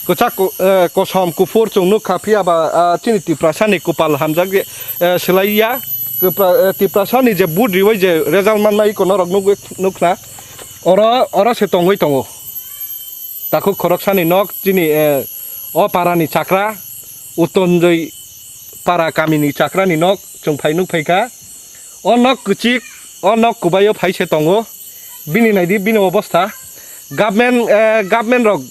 Kwchak, eh, kosom kuphur chwng nukha, phiya ba, ah, chini Tiprasani kupal hamjak, eh, swlaiya. Kwpra-, eh, Tiprasani je vote riwi je result mannai iko norok nugwi, nukna. Oro, oro se tongwi tongo. Takhuk khoroksani nok chini, eh, o parani chakra, Utonjoi para kamini chakrani nok chwng phai nukphaikha. O nok kwchik, o nok kwbaio phai se tongo. Bini naidi, bini obostha. Government, eh, government rok,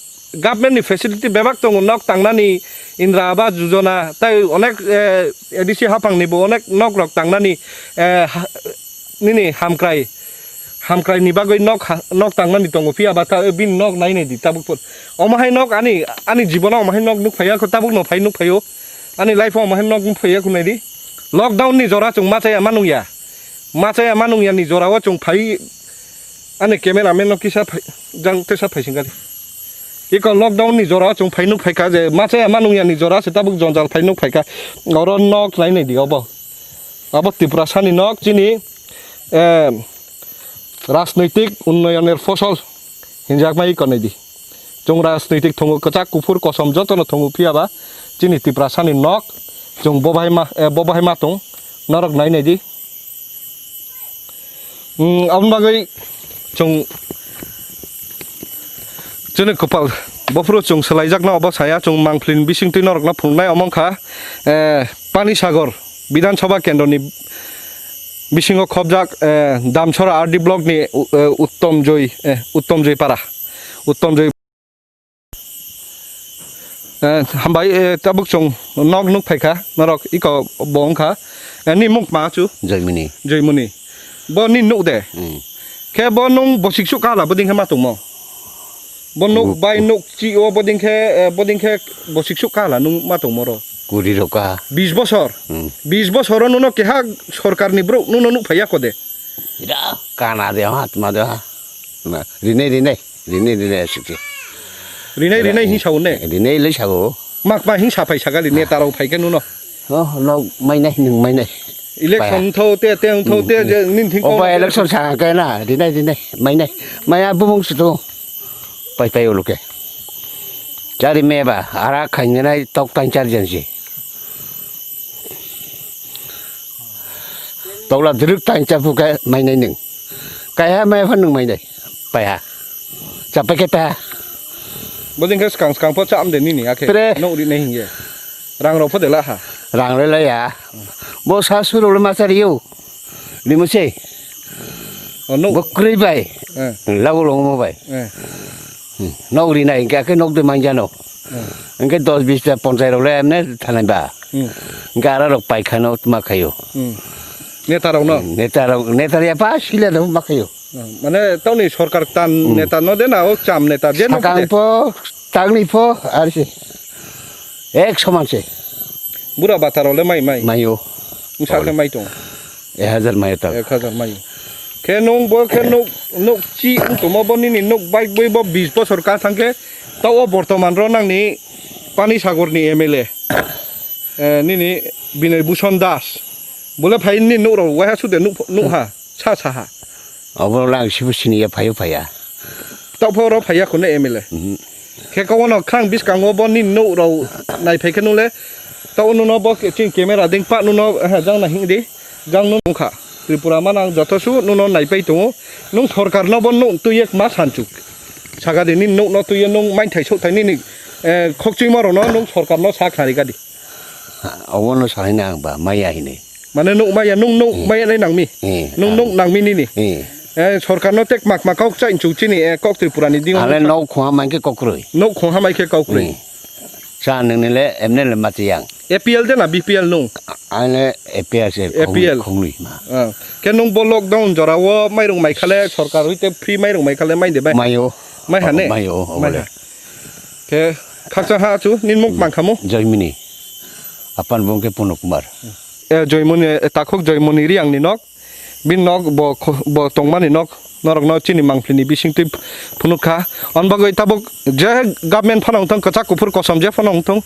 government ni facility bebak tongo, nok tangnani, Indra Awas Yojana, tai onek, eh, A D C haphang ni bo onek nok rok tangnani, eh, ha-, nini hamkrai, hamkrai ni bagwi nok ha-, nok tangnani tongo, phiya ba ta, bini nok nai nai di tabuk phur. Omo hai nok ani, ani jibono omo hai nok nuk phaiya kho, tabuk no phai nuk phaio. Ani life o omo hai nok nuk phaiya kho nai di. Lockdown ni jora chwng ma chaya ma nungya. Ma chaya ma nungya ni jora o chwng phai ani camera man no kisa phai jang tesa phai singari. Iko lockdown ni jora o chwng phai nuk phaikha je ma chaya ma nungya ni jora se tabuk jonjal phai nuk phaikha. Oro nok nai nai di obo. Abo Tiprasani nok chini, eh, rajnoitik unnoyoner fosol hinjakmai iko nai di. Chwng rajnoitik thwngo kwchak kuphur kosom jotono thwngo phiya ba chini Tiprasani nok chwng bo bahai ma, eh, bo bahai ma tong norok nai nai di. Hmm, aboni bagwi chwng Chwngni kwpal bophuru chwng swlaijakna obo saya, chwng mangphlini bisingtwi norokno phunuknai omo wngkha, eh, Pani Sagar Bidhan Sabha kendroni bisingo khobjak, eh, Damsora R D block ni, eh, Uttom Joy, eh, Uttom Joy para, Uttom Joy. Eh, hambai, eh, tabuk chwng nok nuk phaikha, norok iko bo wngkha. Eh, ni mung ma chu? Joymoni. Joymoni. Bo ni nuk de? Hmm. Khe bo nung bosik suk kala, boding khe ma tongmo? Bo nuk Bu- bai nuk chi o, boding khe, eh, boding khe bosik suk kala nung ma tongmo ro? Kuri roka. Bis bosor? Hmm. Bis bosor o nuno keha sorkar ni brouh nuno nuk phaiya ko de? Ira kana de ha, tma de ha. Na, rinai, rinai, rinai, rinai asuk se. Rinai, rinai hin sao ne? Rinai le sao. Mak ma hin sapai sagali neta rok phai khe nuno. Oh, nok mainai, nung mainai. Election tho te, te tho te, je nin thing. Oba election sa ke na, rinai, rinai, mainai. Maya bumung situ. Pai pai uluke. Chari meba, ara khainai tok tan char jan si. Tokla diruk tan chapu ke mainai nung. Kaiha maya phan nung mainai. Paiha. Chapai khe paiha. Boding khe skang skang pho cham de nini akhe. Pre. Nok rinai hinge. Rang rok pho de la ha. Rang le la ya. Bo sa suru le ma chari yo. Limo se. Oh, nok. Bo krui bai. Eh. Lago longo bai. Eh. Hmm. Nok rinai, hingke ake nok de manjano. Hmm. Hingke dos bis ta ponchai rok le emne thanai ba. Hmm. Hingke ara rok pai khano tma khayo. Hmm. Neta rok no? Hmm, neta rok, neta ya pa sila rok ma khayo. Hmm. Mane tawni sorkar tan neta no de na o cham neta de no de? Sakang po, tangni po, ar se. Ek soman se. Bura bata rok le mai mai? Mayo. Wngsa khe mai tong? Ek hajar mayo tak. Ek hajar mayo. Khe nung bo khe nuk, nuk chi wng tongmo bo nini nuk bike bui bo bis bosor ka thang khe ta o bortoman ro nangni Pani Sagar ni M L A, eh, nini Binay Bhushon Das. Bole phai nini nuk rok waiha sude nuk, nuk ha, sa sa ha. Obo lang sibu sini ya phayo phaya. Tokphoro phaiya khune M L A. Mhm. Khe kono khang biskango bo nini nuk rok naiphai khe nule. Tao nuno bo chini camera ding pa nuno, eh, jang na hing di. Jang nung kha. Tripura manang joto su nuno naipai tongo. Nung sorkar no bo nuk twi ek ma sanchuk. Saga di nini nuk no twi nung main thai sok thai nini, eh, khokchwi ma rok no nung sorkar no sa khnari ka di. Obo no sanai na ang ba maya hinui. Mane nuk maya, nung nuk maya nai nangmi. Eh, nung nuk nangmi nini. Eh. Eh, sorkar no tek mak mak kok chai chuk chini, eh, kok Tripura ni ding. Ale nok khwa mai khe kokroi. Nok khwa mai khe kokroi. Eh. Sa nung ni le emne le mati yang. A P L de na B P L nung? Ale A P L se. A P L. Khongli ma. Ah. Khe nung bo lockdown jora o mairung mai khale sorkar hoite free mairung mai khale mai de bai? Mayo. Mai hane? Mayo, mai obole. Ha. Khe khaksa ha chu, nin mung mang khamu? Joymini. Apan bung khe Puno Kumar. Eh, Joymoni, eh, takhuk Joymoni Riang ni nok. Bin nok bo kho-, bo tongmani nok. Norok no chini mangpli ni bising twi phunuk kha. On bagwi tabuk je government phano wng thung, kwchak kuphur kosom je phano wng thung.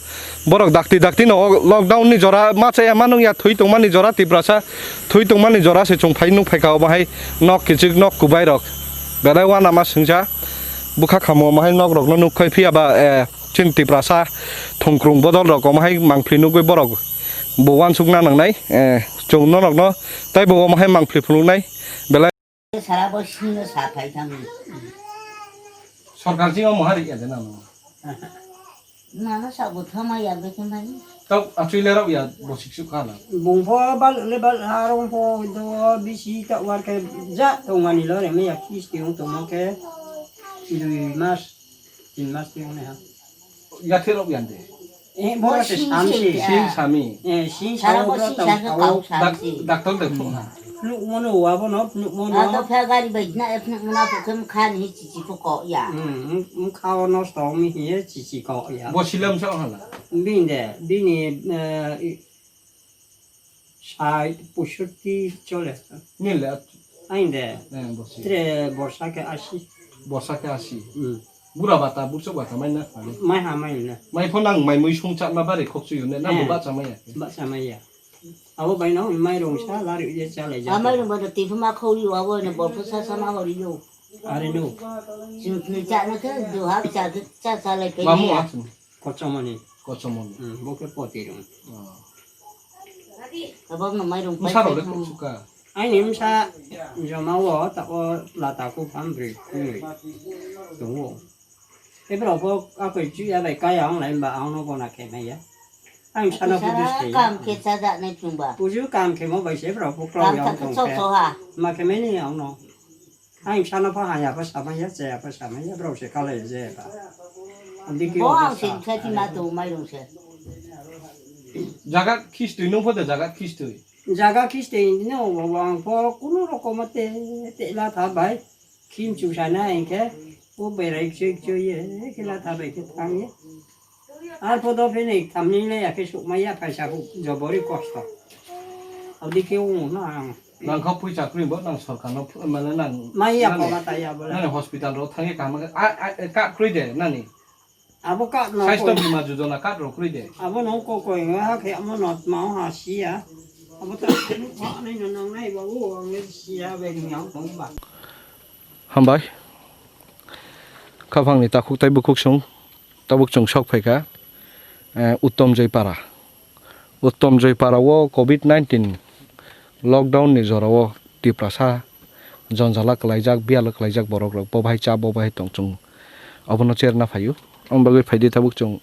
Borok dakti dakti no o lockdown ni jora ma chaya ma nung ya thwi tongmani jora Tiprasa. Thwi tongmani jora se chwng phai nuk phaikha omo hai nok kichik nok kubai rok. Belai uanama swngsa bwkha khamu omo hai nok rok no nuk khai phiya ba, eh, chini Tiprasa thongkrung bodol rok omo hai mangpli nugwi borok bo uansukna nangnai, eh, chwng norok no tei bo omo hai mangpli phunuknai belai. Sara bo sino sa phai thang. Sorkar jing omo hari ya de nang. Mano sa bo thama ya be khe mai. Tau achui le rok ya bo sik suk kha na. Bung pho bal le bal harong pho do bisi ta war khe ja tong mani lo re me ya kisti ung tong khe dui mas, tin mas ti ung ne ha. Ya the rok ya de. Eh, bo se sing samsi. Sing sami. Eh, sing sara bo sing sa khe kau samsi. Doctor de pho ha. Nuk mono wa bo no, nuk mono. Ado phe gari bai na, eh, nuk mono pho khe mkha ni chichi pho ko ya. Hmm, mkha o nosto mi hi chichi ko ya. Bo silam sa hala. Bini de, bini, eh, i-, sait poisotti chole. Nile. Ainde. Eh, bosi. Tre borsa ke asi. Borsa ke asi. Hmm. Bura bata, bursa bata mai na. Mai ha mai na. Mai pho nang mai mui sung cha ma bare khok suyu ne, nang ba cha mai ya. Ba cha mai ya. Abo bai no mai rong sa lari ye cha lai ja. Amai rong ba da tipu ma khori wa bo ne bo pho sa sa ma hori yo. Are no. Chini cha na ke do ha cha ke cha cha lai pe. Mamu ya. Achu. Kochomoni. Kochomoni. Hmm, bo khe poti rung. Oh. Abang no mairung pai. Musaro le kok suka. Aini msa joma wo ta o lata ko pham bri kuni. Tongo. Khe borok bo akoi chuya bai kaya wng lai ba ang no gona khe maya. Ang sana buji se ya. Kam khe cha ja nai chwng ba. Buji kam khe mo bai se borok bo klong ya wng tong khe. Ma khe mani ang no. Ang sana pha haya pha samaya chaya pha samaya borok se kalai je ba. Ang dikhe bo ang se sa. Thai ma to mai rong se. Jaga khistwi nung pho de jaga khistwi. Jaga khistwi no ang pho kuno rokom te te la tha bai. Khim chu sana hinkhe, o berai choi choi ye, khe la ta bai khe thang ye. Ar phodo phene thamni le ya khe sukma ya phaisa hu jobori kosto. Adi khe o no ang. Nang kha pui chakri bo, nang sorkar no phu-, mane nang. Mai ya nani, phola ta ya bola. Nani hospital ro thang ye kaham khe, a, a, a, ka kroi de, nani. Abo card no Saisto koi. Bima Jojona card rok kwrwi de. Abo no ko koi nga ha khe amo no tma ha sia. Abo ta ha nai no nang nai ba o ang le sia be ni ang tong ba. Hambai. Khaphang ni takhuk tai bukhuk sung tabuk chwng sok phaikha, eh, Uttom Joy para. Uttom Joy para o covid nineteen lockdown ni jora o Tiprasa jonjala kwlaijak, biyalo kwlaijak borok rok bo bahai cha, bo bahai tong chwng obono cherna phaio. Aboni bagwi phaidi tabuk chwng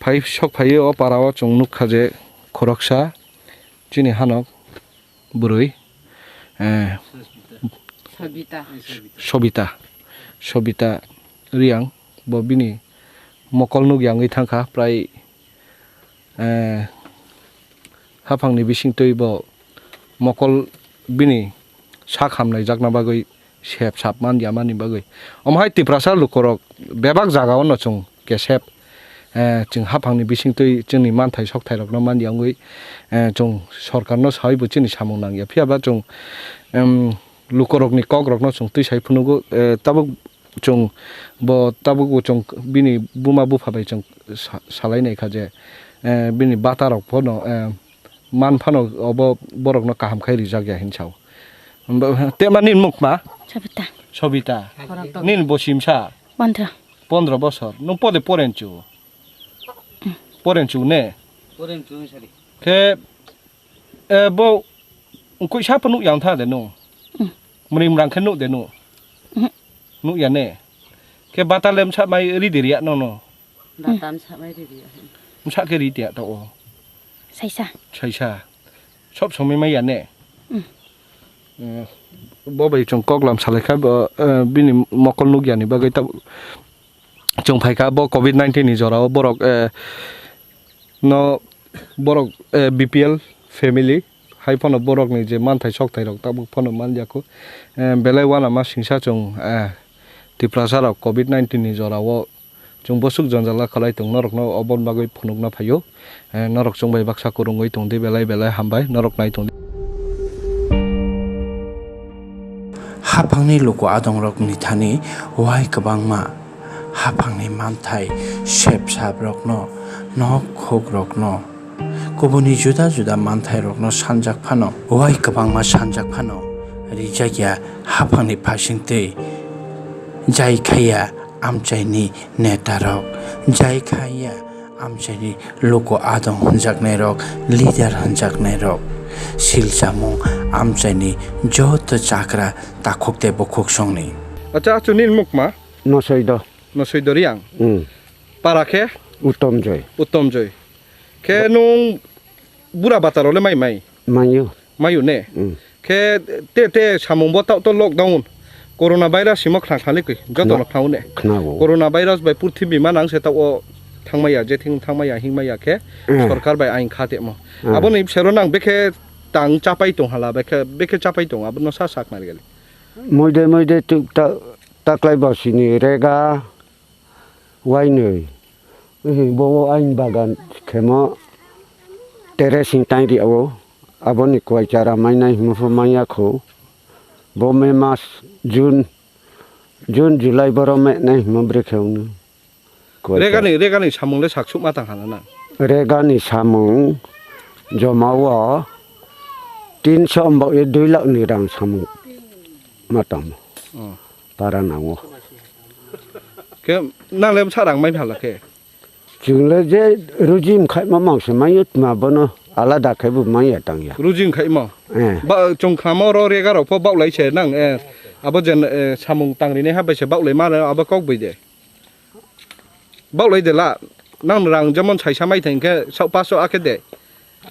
phai sok phaio o para o chwng nukha je khoroksa chini hanok bwrwi, eh, Sobita. Sobita, Sobita Riang bo bini mokol nukya wngwi thangkha prai eh, haphangni bisingtwi bo mokol bini sak hamnaijakna bagwi sep sap man ya mani bagwi. Omo hai Tiprasa lukurok bebak jagao no chwng kesep, eh, chwng haphangni bisingtwi chwngni manthai sokthairokno man ya wngwi, eh, chwng sorkarno sawi bo chini samung nang ya. Phiya ba chwng, em, lukurokni kokrokno chwng twi sai phunugo, eh, tabuk chwng bo tabuk bo chwng bini buma bupha bai chwng sa-, salai nai kha je, eh, bini bata rok phano, eh, man phano obo borok no kaham khai rijak ya hin sao. Ba-, te ma nini muk ma? Sabita. Sobita. Khorokdok. Nini bo simsa? Pondro. Pondro bosor. Nung pode poren chu? Poren chu ne? Poren chu sari. Khe Eh, bo, wngkui sa po nuk ya wng tha de nung? Mm. Mwnwi mrang khe nuk de nung? Mhm. Nuk ya ne? Khe bata le msa mai ri de ri ya no no? Bata msa mai ri de ya. Msa khe ri de ya to o? Saisa. Saisa. Sob somoi mai ya ne? Mm. Eh, bo bai chwng kok lam salai kha, bo, eh, bini mokol nuk ya ni bagwi ta-, chwng phai kha bo covid nineteen ni jora o borok, eh, no borok, eh, B P L family hai phano borok ni je manthai sokthai rok tabuk phano man ya kho. Eh, belai uanama singsa chwng, eh, Tiprasa rok covid nineteen ni jora o chwng bwswk jonjala khlai tong norok no oboni bagwi phunuk na phaio. Eh, norok chwng bai baksa kwrwngwi tong di, belai belai hambai norok nai tong di. Haphangni luku adongrokni thani wai kwbangma haphangni manthai sep sap rokno, nok khuk rokno, kubuni juda juda manthai rokno sanjak phano, wai kwbangma sanjak phano rijak ya haphangni phasing twi jai khaiya amchaini neta rok, jai khaiya amchaini luku adong hwnjaknairok, leader hwnjaknairok, silchamung amchaini joto chakra takhuk tei bukhuk songni. Acha, achu nini mukma? Nosoi do. Nosoi do Riang? Hmm. Para khe? Uttom Joy. Uttom Joy. Khe nung bura bataro le mai mai? Mayo. Mayo ne? Hmm. Khe te, te samung bo ta-, to lockdown. Corona virus himo khna khna likwi, joto no khna-o ne. Khna-o. Corona virus bai purthimbi manang se ta-o thangmaya, je thing thangmaya, hingmaya khe, eh, sorkar bai ain kha temo. Eh. Aboni bsero nang bekhe tang chapai tong hala, bekhe, bekhe chapai tong, abono sa sak nari gali. Moide, moide, tu, ta, taklai bosini rega, wainwi. Ehe, bo ain bagan khemo tere sing tang ri o. Aboni kwai chara mainai himo pho manya kho. Bo May mas, June, June, July boro me nai himo brekhe wngno. Kwai chara. Regani, regani samung le sak suk ma tang hana na? Regani samung joma o tinso ombo e dui lakh ni rang samung ma tamo. Oh. Para nango. Khe nang le bwsa rang mai phala khe? Chwng le je ruji mkhaima mangsa mai utma bono alada khe bo manya tang ya. Ruji mkhaima? Eh. Ba, chwng khlama oro rega rok pho baulai se nang, eh, abo jen, eh, samung tangri nai ha bai se baulai ma abo kok bai de. Baklai de la, nang rang jemon saisa mai thai hwnkhe sok paso akhe de.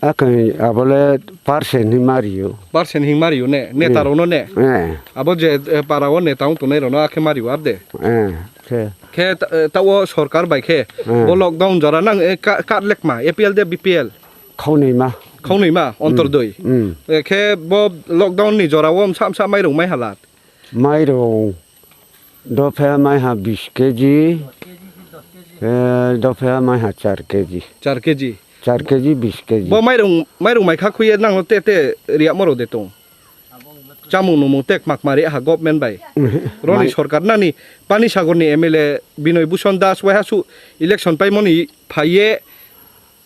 Akhe abole percent ni mario. Percent hing mario ne, neta rok no ne. Eh. Abo je, eh, para o neta wng tongnai rok no akhe mario ar de. Eh, khe. Khe ta-, eh, ta o sorkar bai khe, eh, bo lockdown jora nang, eh, ka-, card lekma, A P L de B P L. Khonoi ma. Khonoi ma, ontor doi. Hmm. Eh, khe bo lockdown ni jora o msa msa mairung mai hala. Mairung dopha maiha bis kg, eh, dopha maiha char kg. Char kg. Char kg, bis kg. Bo mairung, mairung mai kha khuye nang te te riya moro de tong. Chamung numung tek mak mari ha government bai. Roni mai- sorkar nani Pani Sagor ni M L A Binoy Bhushon Das wai ha su election pai moni phaiye.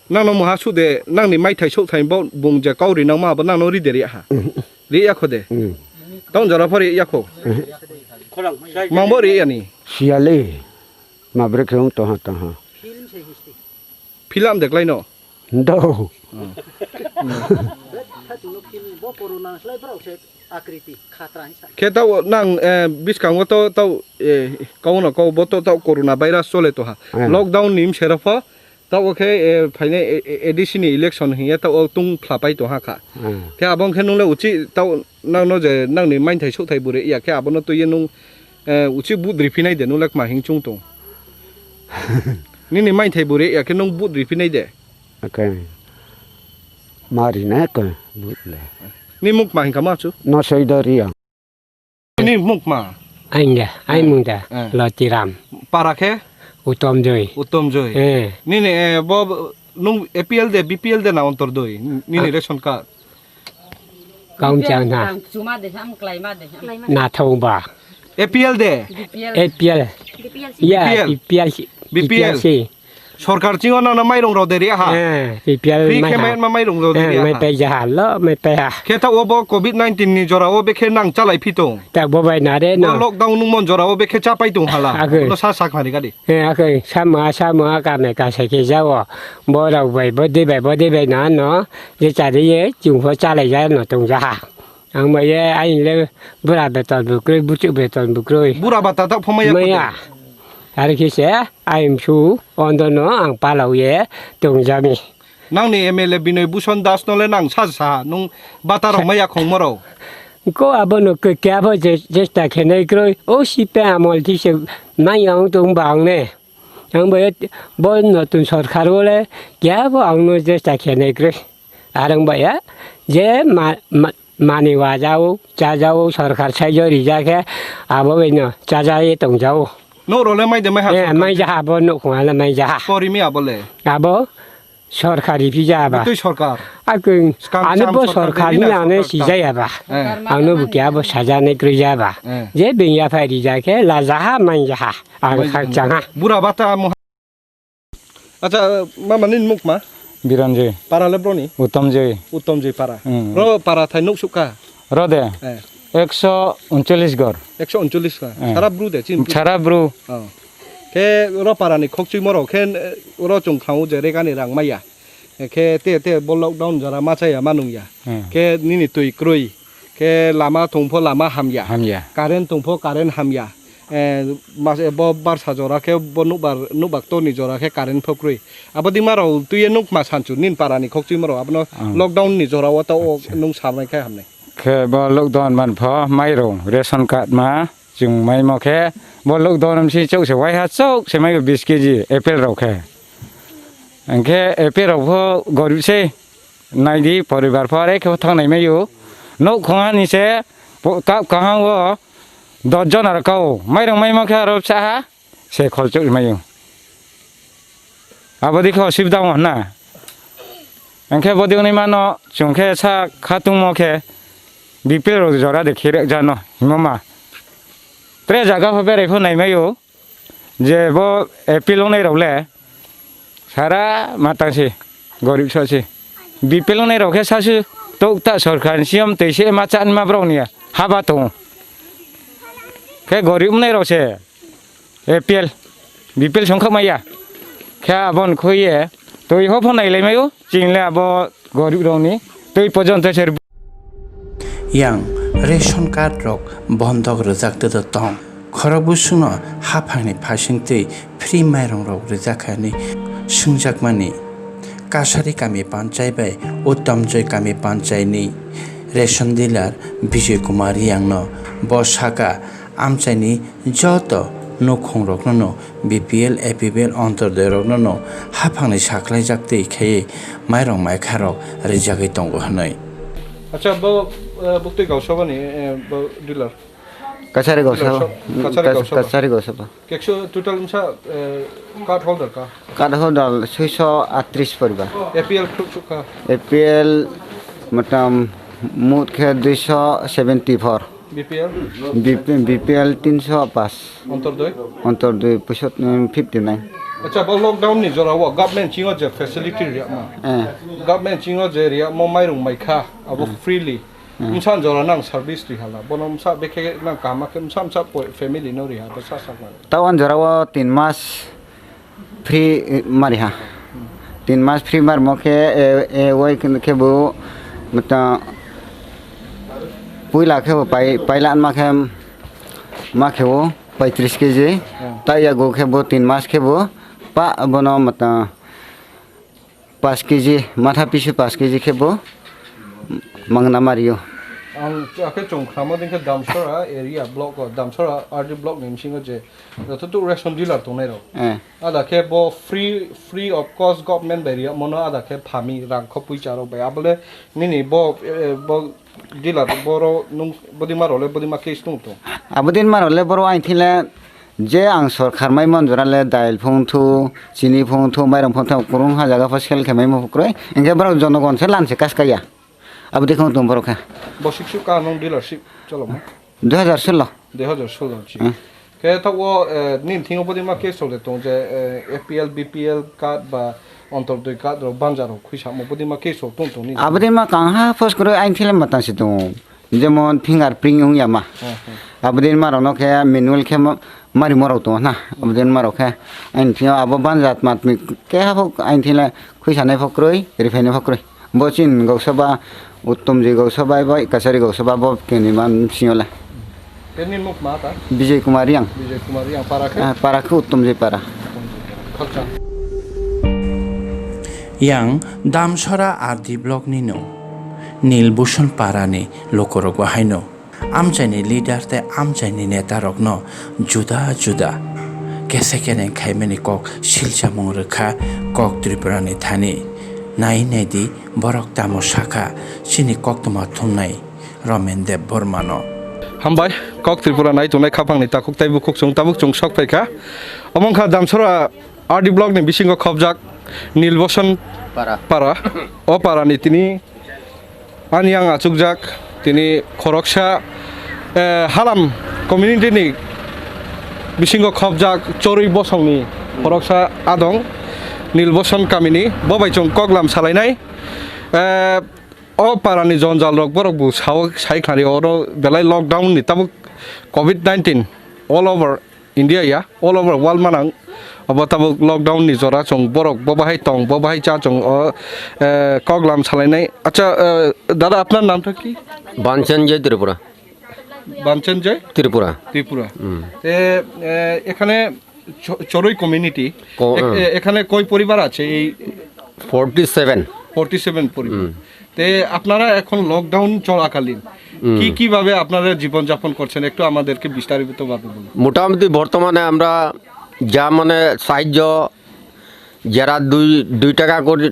Nangno moha sude, nangni maithai sokthai bo bung je kau rinangma abo nangno ride riya ha. Mhm. Riya kho de. Mhm. Tong jora pho riya kho. Mhm. Mangbo riya ni. Siyale. Mabre khe wng tongha tongha. Film de klai no. Do. Khe tao nang, eh, biskango to tao, eh, kau no kau bo to tao corona virus chole toha. Eh. Lockdown ni msero pho Tao khe, eh, phainai, eh, eh, A D C ni election hiya tao tung phlapai tongha kha. Hmm. Khe abo khe nung le uchi tao nang no je nang ni mainthai sukthai bwrwi ya khe abo no twi nung, eh, uchi budri phinai de nung le kma hing chung tong. Nini mainthai bwrwi ya khe nung budri phinai de. Okay. Mari na ko budle. Ni muk ma hing kama chu? No soidori ya. Nini mukma? Aing da, aing mung da, eh, Lotiram. Para khe? Utom Joi. Utom Joi. Eh. Nini, eh, bo, nung A P L de, B P L de na ontor doi? Nini, ah, ration card? Kaung chang na. Chuma de, ham klai ma de, ham. Na thong ba. A P L de? A P L. A P L. Ya, B P L. B P L. B P L. B P L si. Sorkar chingo nangno mairung rw de ri aha. Eh, B P L. Free khe mai ha. Mai ma mairung rw de ri aha. Eh, mai pai ja ha, lo, mai pai ha. Khe ta obo covid nineteen ni jora o bekhe nang chalai phi tong. Ta bo bai na re no. Bo lockdown nung mon jora o bekhe cha pai tong hala. Agoi. No sa sa khani gadi. Eh, agoi, sama, sama, ka me ka se khe ja o. Bo rok bai, bo de bai, bo de bai na no. Je cha de ye, chung pho chalai ja no tong ja ha. Ang bai ye, ain le bura beton bukroi, buchuk beton bukroi. Bura bata ta phomai ya. Maya. Ari khe se, ain su. Ondo no ang palao ye tongjami. Nangni M L A Binoy Bhushon Das no le nang sa sa nung bata rok maya khongmo rok. Ko abo no ke kya bo je, jesta khenai kroi. O si pe amol thi se mai ang tong bang ne. Ang bo, bo notun sorkar bo le kya bo ang no jesta khenai kroi. Arang ba ya je ma, ma, Mani wajao, chajao, sorkar saijo rijak khe, abo bai no chajaye tongjao. Nok role mai de mai ha. Eh, sorkar mai de? Ja ha bo nok khong ale mai ja ha. Pori mi abo le? Abo sorkari phi ja ba. Butui sorkar. Akung ani bo sorkar ni ane si ja ya ba. Eh. Ang no bukia bo saja ne kri ja ba. Eh. Je bin ya phai rijak khe la ja ha mai ja ha. Ang khak chang ha. Bura bata mo Acha, mama nini mukma? Biranjoi. Para le broni? Utomjoi. Utomjoi para. Hmm. Ro para thai nuk sukha? Ro de. Eh. Ekso uncholish gor. Ekso uncholish ka. Eh. Sara bru de, chin. Sara bru. Oh. Khe ro para ni khokchwi moro khe, eh, ro chung khau je rega ni rang maya. Eh, khe te, te bo lockdown jora ma chaya ma nung ya. Hmm. Khe nini twi kroi. Khe lama thung pho lama hamya. Hamya. Current thung pho current hamya. Eh, mas, eh, bo barsa jora khe bo nukbar, nukbar torni jora khe current pho kwrwi. Abo di maro twi nuk ma sanchu nin para ni khokchwi maro abono ang. Lockdown ni jora o ta o. Acha. Nung samai khe hamnai. Khe bo lockdown man pho mairung ration card ma chung maimo khe bo lockdown si chok se waiha chok se mai bis kg apple rok khe. Ang khe apple rok pho gorib se. Naidi poribar pore khe thangnai maio. Nok khonga ni se po-, kap kahang o dos jon aro kao. Mairung maima khe aro bwsa ha se kholchok maio. Abodi khe osubida wng na. Angkhe bodi wngwi mano chwng khe sa khatungmo khe B P L rok jora de khe rek jano himo ma. Tre jaga pho berai pho nai maio. Je bo appeal wngnai rok le sara matang se gorib so se. B P L wngnai rok khe sasu tok ta sorkar ni siyam tei se ma chan ma borok ni haba tongo. Khe gorib wngnai rok se appeal, B P L song kha maya. Khe abon khoi ye twi ho pho nai lai maio. Chini le abo gorib rok ni twi pojon te ser. Yang ration card rok bondok rwjak twi tong. Khorokbusungno haphangni phaisingtwi free mairongrok rijak kha hwnwi swngjakmani Kasari kami panchai bai Uttamjoi kami panchaini ration dealer Bijay Kumar Riyangno. Bo sakha, amchaini joto nukhungroknono B P L, A P L, Antyodoi roknono haphangni sakhlaijak twi khaiwi mairong maikharok rijagwi tongo hwnwi. Acha, bo, eh, buktwi Gausabani, eh, bo dealer. Kachari Dealer Gausaba. shop, Kachari Kas-, Gausaba. Kachari Gausaba. Kekso total msa, eh, card holder ka? Card holder soiso atris poribar. A P L khuk sukha. A P L motam mut khe duiso seventy four. B P L? B P, B P L tinso pas. Antyodoi? Antyodoi puisot, mm, fifty nine. Acha, bo lockdown ni jora o government chingo je facility riyama. Eh. Government chingo je riyamo mairung maikha, abo Hmm. freely. Hmm. Msa jora nang service ri hala. Bono msa bekhe nang kaham khe msa msa po-, family no ri ha, bo sa sa nang. Tao ang jora o tin mas free, eh, mari ha. Tin mas free mar mo khe, eh, eh, wai khe, khe bo mata puila khe bo pai, paila ma khe, ma khe bo paitris K G. Hmm. Tai yago khe bo tin mas khe bo pa bono mata Paanch K G, matha pisu paanch K G khe bo mangna mario. Ang akhe chwng khnama ding khe Damsora area block o, Damsora R D block ni bisingo je joto tuk ration dealer tongnai rok. Eh. Ada khe bo free, free of cost government bai riya mono ada khe phami rang kho puisa rok bai. Abole nini bo, eh, bo Dealer boro nung bodima role bodima case tung tung. Abodin ma role boro ain thile je ang sorkar mai mon jora le dail phung thu, chini phung thu, mairong phung thu, kurung ha jaga pho sel khe mai mo phukroi. Engke borok jonogon se lan se kas kaya. Abodi khong tung borok khe. Bosik su ka nung dealership chalo mo? Dui hajar solo. Dui hajar solo chi. Hmm. Khe tabuk o, eh, nini thingo bodima case rok le tong je, eh, A P L, B P L card ba Antyodoi card rok banja rok khuisa mo bodima case rok tong tong nini. Abodin ma kang ha post kwrwi ain thile ma tang si tongo. Jemon fingerprint wng ya ma. Hmm, hmm. Abodin ma rok no khe manual khe ma, mari morok tongo na. Abodin ma rok khe ain thio abo banja tmat mi khe ha phok ain thile khuisa nai phok kwrwi, rifai nai phok kwrwi. Bo chin Gausaba, Uttomji Gausaba bai Kachari Gausaba bo keni man singole. Keni muk ma ta? Bijay Kumar Yang. Bijay Kumar Yang para khe? Ah, para khe Uttomji para. Khakchang. Yang Damsora R D block ni no. Nilbhushon para ni lokorok bo haino. Amchaini leader tei amchaini netarokno juda juda kese kene khaimani kok silchamung rwkha Kok Tripurani thani. Nai naidi borok tamo sakha chini koktwma thumnai Romen Debbarmano. Hambai, Kok Tripura nai tongnai khaphangni takhuk tei bukhuk chwng tabuk chwng sok phaikha. Omo wngkha Damsora R D block ni bisingo khobjak Nilboson Para. Para. O parani tini ani ang achukjak tini khoroksa, eh, Halam community ni bisingo khobjak Chorwi Bosongni khoroksa adong Nilboson kamini bo bai chwng koklam salainai. Eh, o parani jonjal rok borok bo sao sai khnari oro belai lockdown ni tabuk covid nineteen all over India ya, all over world manang. Abo tabuk lockdown ni jora chwng borok bo bahai tong, bo bahai cha chwng o, eh, koklam salainai. Acha, eh, dada, apnar naam tha ki? বাণচেন জয় ত্রিপুরা। বাণচেন জয়? ত্রিপুরা। ত্রিপুরা। হুম। তে, এ, এখানে চ-, চড়ুই কমিউনিটি। ক-, এ-, হ্যাঁ। এ-, এখানে কয় পরিবার আছে এই? Forty seven. ফর্টি সেভেন পরিবার। হুম। তে আপনারা এখন লকডাউন চলাকালীন হুম। কি কিভাবে আপনারা জীবনযাপন করছেন? একটু আমাদেরকে বিস্তারিতভাবে বলুন। মোটামুটি বর্তমানে আমরা যা মানে সাহায্য যারা দুই, দুই টাকা করে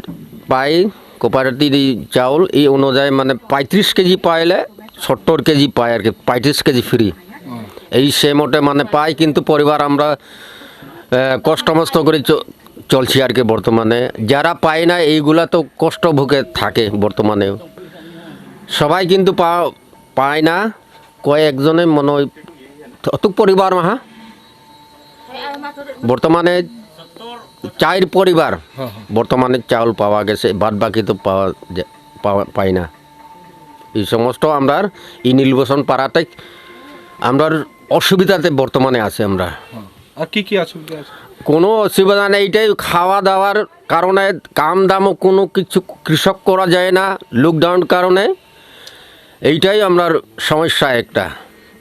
পাই কোপারেটিভ চাউল, এই অনুযায়ী মানে পঁয়ত্রিশ কেজি পাইলে সত্তর কেজি পাই আর কি, পঁয়ত্রিশ কেজি ফ্রি। হুম। এই সে মতে মানে পাই, কিন্তু পরিবার আমরা, আহ, কষ্ট মষ্ট করে চ-, চলছি আর কি বর্তমানে। যারা পায় না, এইগুলা তো কষ্ট ভোগে থাকে বর্তমানে। সবাই কিন্তু পা-, পায় না, কয়েকজনে মনে হয় অতুক পরিবার মাহা। বর্তমানে চার পরিবার হ্যাঁ, হ্যাঁ। বর্তমানে চাউল পাওয়া গেছে, বাদ বাকি তো পাওয়া যা-, পাওয়া, পায় না। এই সমস্ত আমরার এই নীলবসন পাড়াতে আমরার অসুবিধাতে বর্তমানে আছে আমরা। হ্যাঁ। আর কি কি অসুবিধা আছে? কোনো অসুবিধা নেই, এটাই খাওয়া দাওয়ার কারণে, কাম দামও কোনো কিছু কৃষক করা যায় না লকডাউন কারণে, এইটাই আমরার সমস্যা একটা।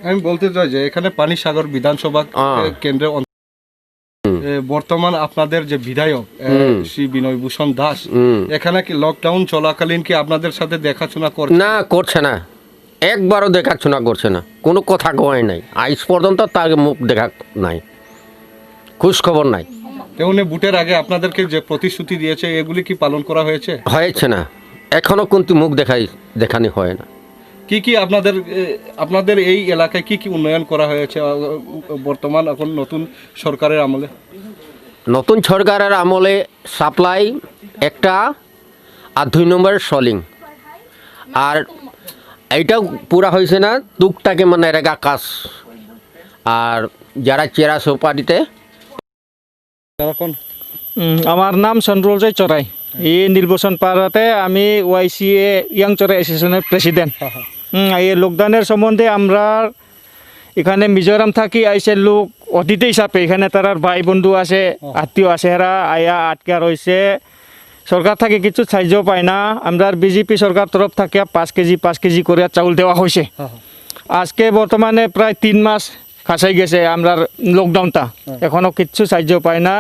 আমি বলতে চাই যে এখানে পানিসাগর বিধানসভা, আহ। এ, কেন্দ্রে অন-, হুম। এ, বর্তমান আপনাদের যে বিধায়ক, এ, হুম। শ্রী বিনয় ভূষণ দাস, হুম। এখানে কি লকডাউন চলাকালীন কি আপনাদের সাথে দেখাশোনা করে? না, করছে না, একবারও দেখাশোনা করছে না, কোনো কথা কয় নাই, আজ পর্যন্ত তার মুখ দেখা নাই, খোঁজ খবর নাই। তো উনি ভোটের আগে আপনাদেরকে যে প্রতিশ্রুতি দিয়েছে, এগুলি কি পালন করা হয়েছে? হয়েছে না, এখনো কিন্তু মুখ দেখাই, দেখানি হয় না। কি কি আপনাদের, এ, আপনাদের এই এলাকায় কি কি উন্নয়ন করা হয়েছে, আ, বর্তমান এখন নতুন সরকারের আমলে? নতুন সরকারের আমলে সাপ্লাই একটা, আর দুই নম্বরের সলিং, আর এইটাও পুরা হয়েছে না, টুকটাকে মানে রেগা কাজ, আর যারা চেরা সুপারিতে এখন উম, আমার নাম সন্ড্রল জয় চরাই। এই নির্বাচন পাড়াতে আমি ওয়াইসিএ ইয়াং চরাই অ্যাসোসিয়েশনের প্রেসিডেন্ট। হ্যাঁ, হ্যাঁ। হুম, এই লোকদানের সম্বন্ধে আমরা এখানে মিজোরাম থাকি আইসে লোক অতিথি হিসাবে, এখানে তারার ভাই বন্ধু আছে, হ্যাঁ। আত্মীয় আছে, এরা আয়া আটকা রয়েছে। সরকার থেকে কিছু সাহায্য পায় না। আমরা বিজেপি সরকার তরফ থেকে পাঁচ কেজি, পাঁচ কেজি করে চাউল দেওয়া হয়েছে। হ্যাঁ, হ্যাঁ। আজকে বর্তমানে প্রায় তিন মাস খাসাই গেছে আমরার লকডাউনটা। হ্যাঁ। এখনো কিচ্ছু সাহায্য পাই না।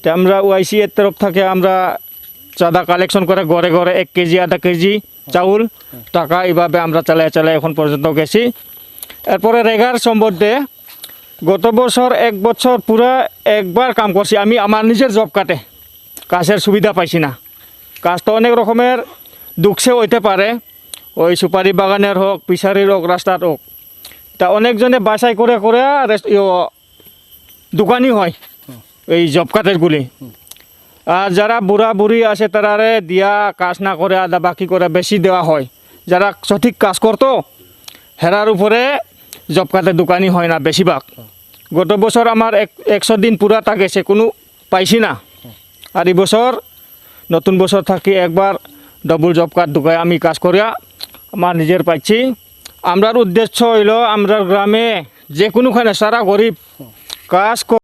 তে আমরা ওয়াইসি এর তরফ থেকে আমরা চাঁদা কালেকশন করে ঘরে ঘরে এক কেজি, আধা কেজি চাউল, হ্যাঁ। টাকা এইভাবে আমরা চালায় চালায় এখন পর্যন্ত গেছি। এরপরে রেগার সম্বন্ধে গত বছর এক বছর পুরা একবার কাম করছি আমি আমার নিজের জব কার্ডে, কাজের সুবিধা পাইছি না। কাজ তো অনেক রকমের দুঃখে হইতে পারে, ওই সুপারি বাগানের হোক, ফিশারির হোক, রাস্তার হোক, তা অনেকজনে বাছাই করে করে রেস্ট-, ইয়ো, দোকানি হয় হুম। এই জব কার্ডের গুলি। হুম। আর যারা বুড়া বুড়ি আছে, তারারে দিয়া কাজ না করে আধা বাকি করে বেশি দেওয়া হয়। যারা সঠিক কাজ করতো, হেরার উপরে জব কার্ডের দোকানি হয় না বেশিরভাগ। হুম। গত বছর আমার এক-, একশো দিন পুরাটা গেছে, কোনো পাইছি না। হুম। আর এই বছর নতুন বছর থাকি একবার ডাবল জব কার্ড ঢুকাই আমি কাজ করিয়া আমার নিজের পাইছি। আমরার উদ্দেশ্য হইল আমরার গ্রামে যে কোনোখানে সারা গরিব কাজ ক-,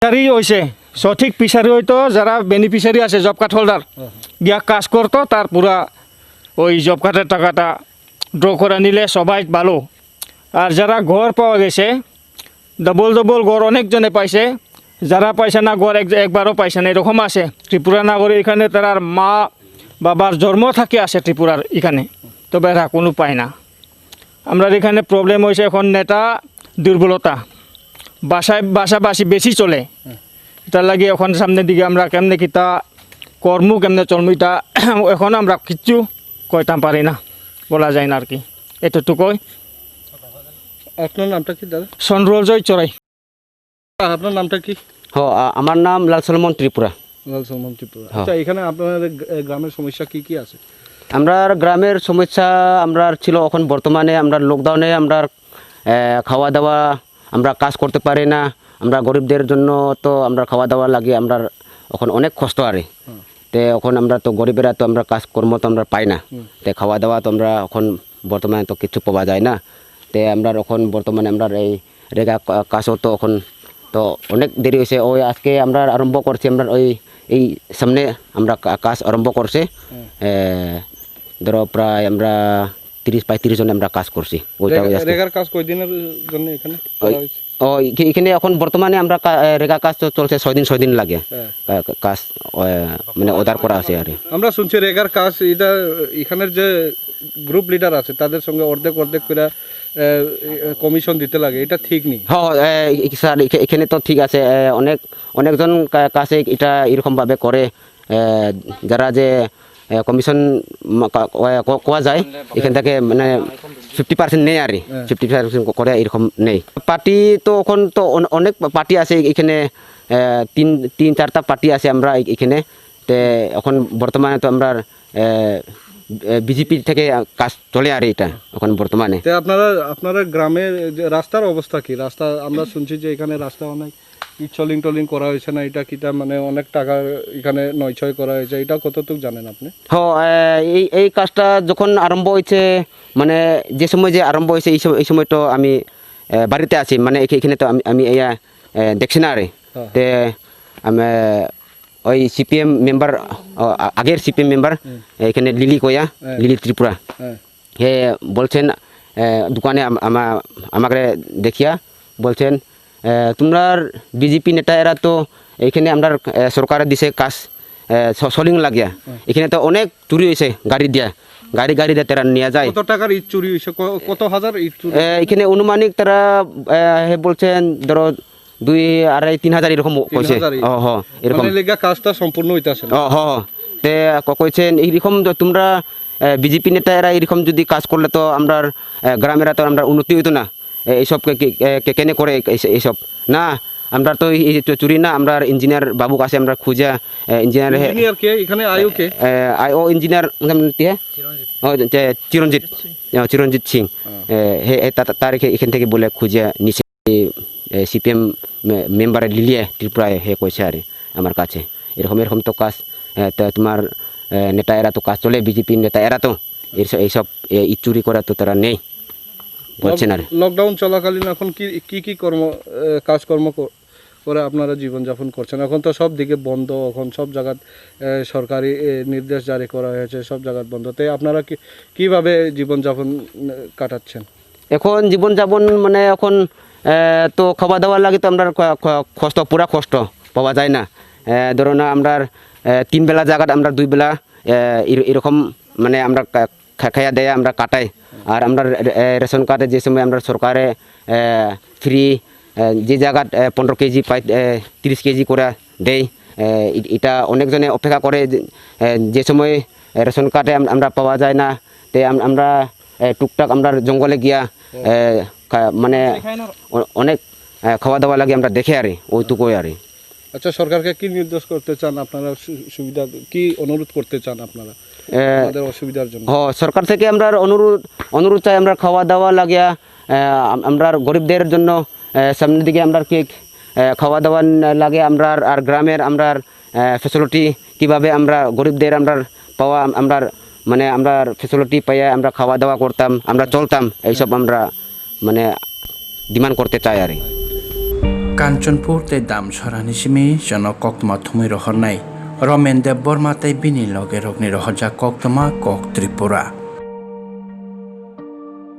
ফিশারি হইছে, সঠিক ফিশারি হইতো, যারা বেনিফিশিয়ারি আছে জব কার্ড হোল্ডার, গিয়া কাজ করতো, তার পুরা ওই জব কার্ডের টাকাটা ড্র করে নিলে সবাই ভালো। আর যারা ঘর পাওয়া গেছে, ডাবল ডাবল ঘর অনেকজনে পাইছে, যারা পাইছে না ঘর এক-, একবারও পাইছে না, এরকম আছে। ত্রিপুরা নাগরিক এখানে তার মা বাবার জন্ম থাকে আছে ত্রিপুরার এখানে, তবে এরা কোনো পায় না। আমরা এখানে প্রবলেম হয়েছে এখন নেতা দুর্বলতা, বাসায় বাসাবাসি বেশি চলে। এটার লাগি এখন সামনের দিকে আমরা কেমনে কিতা কর্ম কেমনে চলমু এটা এখন আমরা কিচ্ছু কইতাম পারি না, বলা যায় না আর কি। এতটুকুই। আপনার নামটা কি দাদা? সনরোল জয় চড়াই। আপনার নামটা কি? হ, আ-, আমার নাম লাল সলমন ত্রিপুরা। লাল সলমন ত্রিপুরা। হ্যাঁ। আচ্ছা, এখানে আপনার গ-, গ্রামের সমস্যা কি কি আছে? আমরার গ্রামের সমস্যা আমরার ছিল এখন বর্তমানে আমরার লকডাউনে আমরার, এ, খাওয়া দাওয়া, আমরা কাজ করতে পারি না। আমরা গরিবদের জন্য তো আমরা খাওয়া দাওয়া লাগে, আমরার এখন অনেক কষ্ট আরে। হুম। তে এখন আমরা তো গরিবেরা তো আমরা কাজকর্ম তো আমরা পাই না। হুম। তে খাওয়া দাওয়া তো আমরা এখন বর্তমানে তো কিছু পাওয়া যায় না। তে আমরা এখন বর্তমানে আমরা এই রেগা কা-, কাজও তো এখন তো অনেক দেরি হয়েছে। ওই আজকে আমরা আরম্ভ করছি, আমরা ওই এই সামনে আমরা কা-, কাজ আরম্ভ করছে। হুম। এ, ধরো প্রায় আমরা তিরিশ পঁয়ত্রিশ জন আমরা কাজ করছি। ওইটা রেগা-, ওই আজকে। রেগার কাজ কয়দিনের জন্য এখানে ওই, করা হয়েছে? ও, এখে-, এখানে এখন বর্তমানে আমরা কা-, এ, রেগা কাজ তো চলছে ছয় দিন, ছয় দিন লাগে। হ্যাঁ। কা-, কা-, কাজ, এ, মানে অর্ডার করা আছে আর কি। আমরা শুনছি রেগার কাজ এটা এখানের যে গ্রুপ লিডার আছে তাদের সঙ্গে অর্ধেক অর্ধেক করে, এ, এ, কমিশন দিতে লাগে, এটা ঠিক নেই। হ্যাঁ, এ, এ, স্যার, এখে-, এখানে তো ঠিক আছে, এ, অনেক, অনেকজন কা-, কাছে এটা এরকম ভাবে করে, এ, যারা যে, এ, কমিশন মা-, কা-, ক-, ক-, কোয়া যায়, এখান থেকে মানে ফিফটি পার্সেন্ট নেই আর কি, হ্যাঁ। ফিফটি পার্সেন্ট করে এরকম নেই। পার্টি তো এখন তো অন-, অনেক পার্টি আছে এখানে, এ, তিন, তিন চারটা পার্টি আছে আমরা এ-, এখানে। তে এখন বর্তমানে তো আমরা, এ, এ, বিজেপি থেকে কাজ চলে আর এটা এখন বর্তমানে। তে আপনারা, আপনারা গ্রামে যে রাস্তার অবস্থা কি? রাস্তা আমরা শুনছি যে এখানে রাস্তা অনেক ইট সলিং টলিং করা হয়েছে না, এটা কিটা মানে অনেক টাকা এখানে নয়ছয় করা হয়েছে, এটা কতটুকু জানেন আপনি? হ, এ, এই, এই কাজটা যখন আরম্ভ হয়েছে, মানে যে সময় যে আরম্ভ হয়েছে, এই সময়, এই সময় তো আমি, এ, বাড়িতে আছি, মানে এখে-, এখানে তো আমি, আমি ইয়া, এ, দেখছি না আরে। হ্যাঁ। তে আমি ওই সিপিএম মেম্বার, ও, আ-, আগের সিপিএম মেম্বার, হুম। এখানে লিলি কয়া, হ্যাঁ। লিলি ত্রিপুরা। হ্যাঁ। হে বলছেন, এ, দোকানে আম-, আমা-, আমাকে দেখিয়া বলছেন, এ, "তোমরার বিজেপি নেতা এরা তো এখানে আমরার, এ, সরকারে দিছে কাজ, এ, স-, সলিং লাগিয়া। হুম। এখানে তো অনেক চুরি হয়েছে গাড়ি দিয়া, গাড়ি, গাড়ি দিয়ে তারা নিয়ে যায়।" কত টাকার ইট চুরি হয়েছে? ক-, কত হাজার ইট চুরি? এ, এখানে আনুমানিক তারা, এ, হে বলছেন, ধরো, দুই, আড়াই, তিন হাজার এরকম কইছে। তিন হাজার ইট। ও, হ, এরকম। মানে লেগা কাজটা সম্পূর্ণ হইতাছে না। ও, হ, হ। তে ক-, কইছেন, "এইরকম তো তোমরা, এ, বিজেপি নেতা এরা এরকম যদি কাজ করলে তো আমরার, এ, গ্রামেরা তো আমরার উন্নতি হইতো না।" এ, এইসব কে, কে, এ, কে, কেনে করে এই, এই, এইসব? না, আমরা তো এই, এই তো চুরি না, আমরা ইঞ্জিনিয়ার বাবু কাছে আমরা খুঁজে, এ, ইঞ্জিনিয়ার হে-, ইঞ্জিনিয়ার কে? এখানে আইও কে? এ, আইও ইঞ্জিনিয়ার, নাম কি হে? চিরঞ্জিত। ও, যে চিরঞ্জিত। এ, চিরঞ্জিত সিং। হ্যাঁ। এ, হে, এ, তা-, তা-, তার এখে-, এখান থেকে বলে খুঁজে নিছে। এ, এ, সিপিএম মে-, মেম্বারে লিলিয়ে ত্রিপুরায় হে কইছে আরে আমার কাছে। এরকম, এরকম তো কাজ, এ, তো তোমার, এ, নেতা এরা তো কাজ চলে, বিজেপি নেতা এরা তো। এইসব, এইসব, এ, ই চুরি করা তো তারা নেই। বলছেন আর। লক-, লকডাউন চলাকালীন এখন কি, কি, কি কর্ম, এ, কাজকর্ম ক-, করে আপনারা জীবনযাপন করছেন? এখন তো সব দিকে বন্ধ, এখন সব জায়গাত, এ, সরকারি, এ, নির্দেশ জারি করা হয়েছে, সব জায়গাত বন্ধ। তাই আপনারা কি, কিভাবে জীবনযাপন, এ, কাটাচ্ছেন? এখন জীবনযাপন মানে এখন, এ, তো খাওয়া দাওয়ার লাগে তো আমরা ক-, ক-, কষ্ট, পুরা কষ্ট পাওয়া যায় না। এ, ধরো না আমরা, এ, তিন বেলা জায়গাত আমরা দুই বেলা, এ, এর-, এরকম মানে আমরা কা-, খা-, খাইয়া দেয়া আমরা কাটাই। আর আমরা রে-, রে-, এ, রেশন কার্ডে যে সময় আমরা সরকারে, এ, ফ্রি, এ, যে জায়গাত, এ, পনেরো কেজি পাই, এ, তিরিশ কেজি করে দেয়। এ, ই-, এটা অনেকজনে অপেক্ষা করে যে, এ, যে সময় রেশন কার্ডে আম-, আমরা পাওয়া যায় না, তে আম-, আমরা, এ, টুকটাক আমরা জঙ্গলে গিয়া, এ, খা-, মানে অ-, অনেক, এ, খাওয়া দাওয়া লাগে আমরা দেখে আরে, ওইটুকুই আরে। আচ্ছা, সরকারকে কি নির্দেশ করতে চান আপনারা? সু-, সুবিধা কি অনুরোধ করতে চান আপনারা এ, আপনাদের অসুবিধার জন্য? হ, সরকার থেকে আমরা অনুরোধ, অনুরোধ চাই আমরা খাওয়া দাওয়া লাগিয়া, এ, আম-, আমরা গরিবদের জন্য, এ, সামনের দিকে আমরা কি, এ, খাওয়া দাওয়া লাগে আমরা আর, আর গ্রামের আমরা, এ, ফ্যাসিলিটি কিভাবে আমরা গরিবদের আমরা পাওয়া আম-, আমরা মানে আমরা ফ্যাসিলিটি পাইয়া আমরা খাওয়া দাওয়া করতাম, আমরা চলতাম, এইসব আমরা মানে ডিমান্ড করতে চাই আর কি। Kanchanpur tei Damchorani simi jono koktwma thumwi rohornai Romen Debbarma tei bini loge rokni rohorjak koktwma Kok Tripura.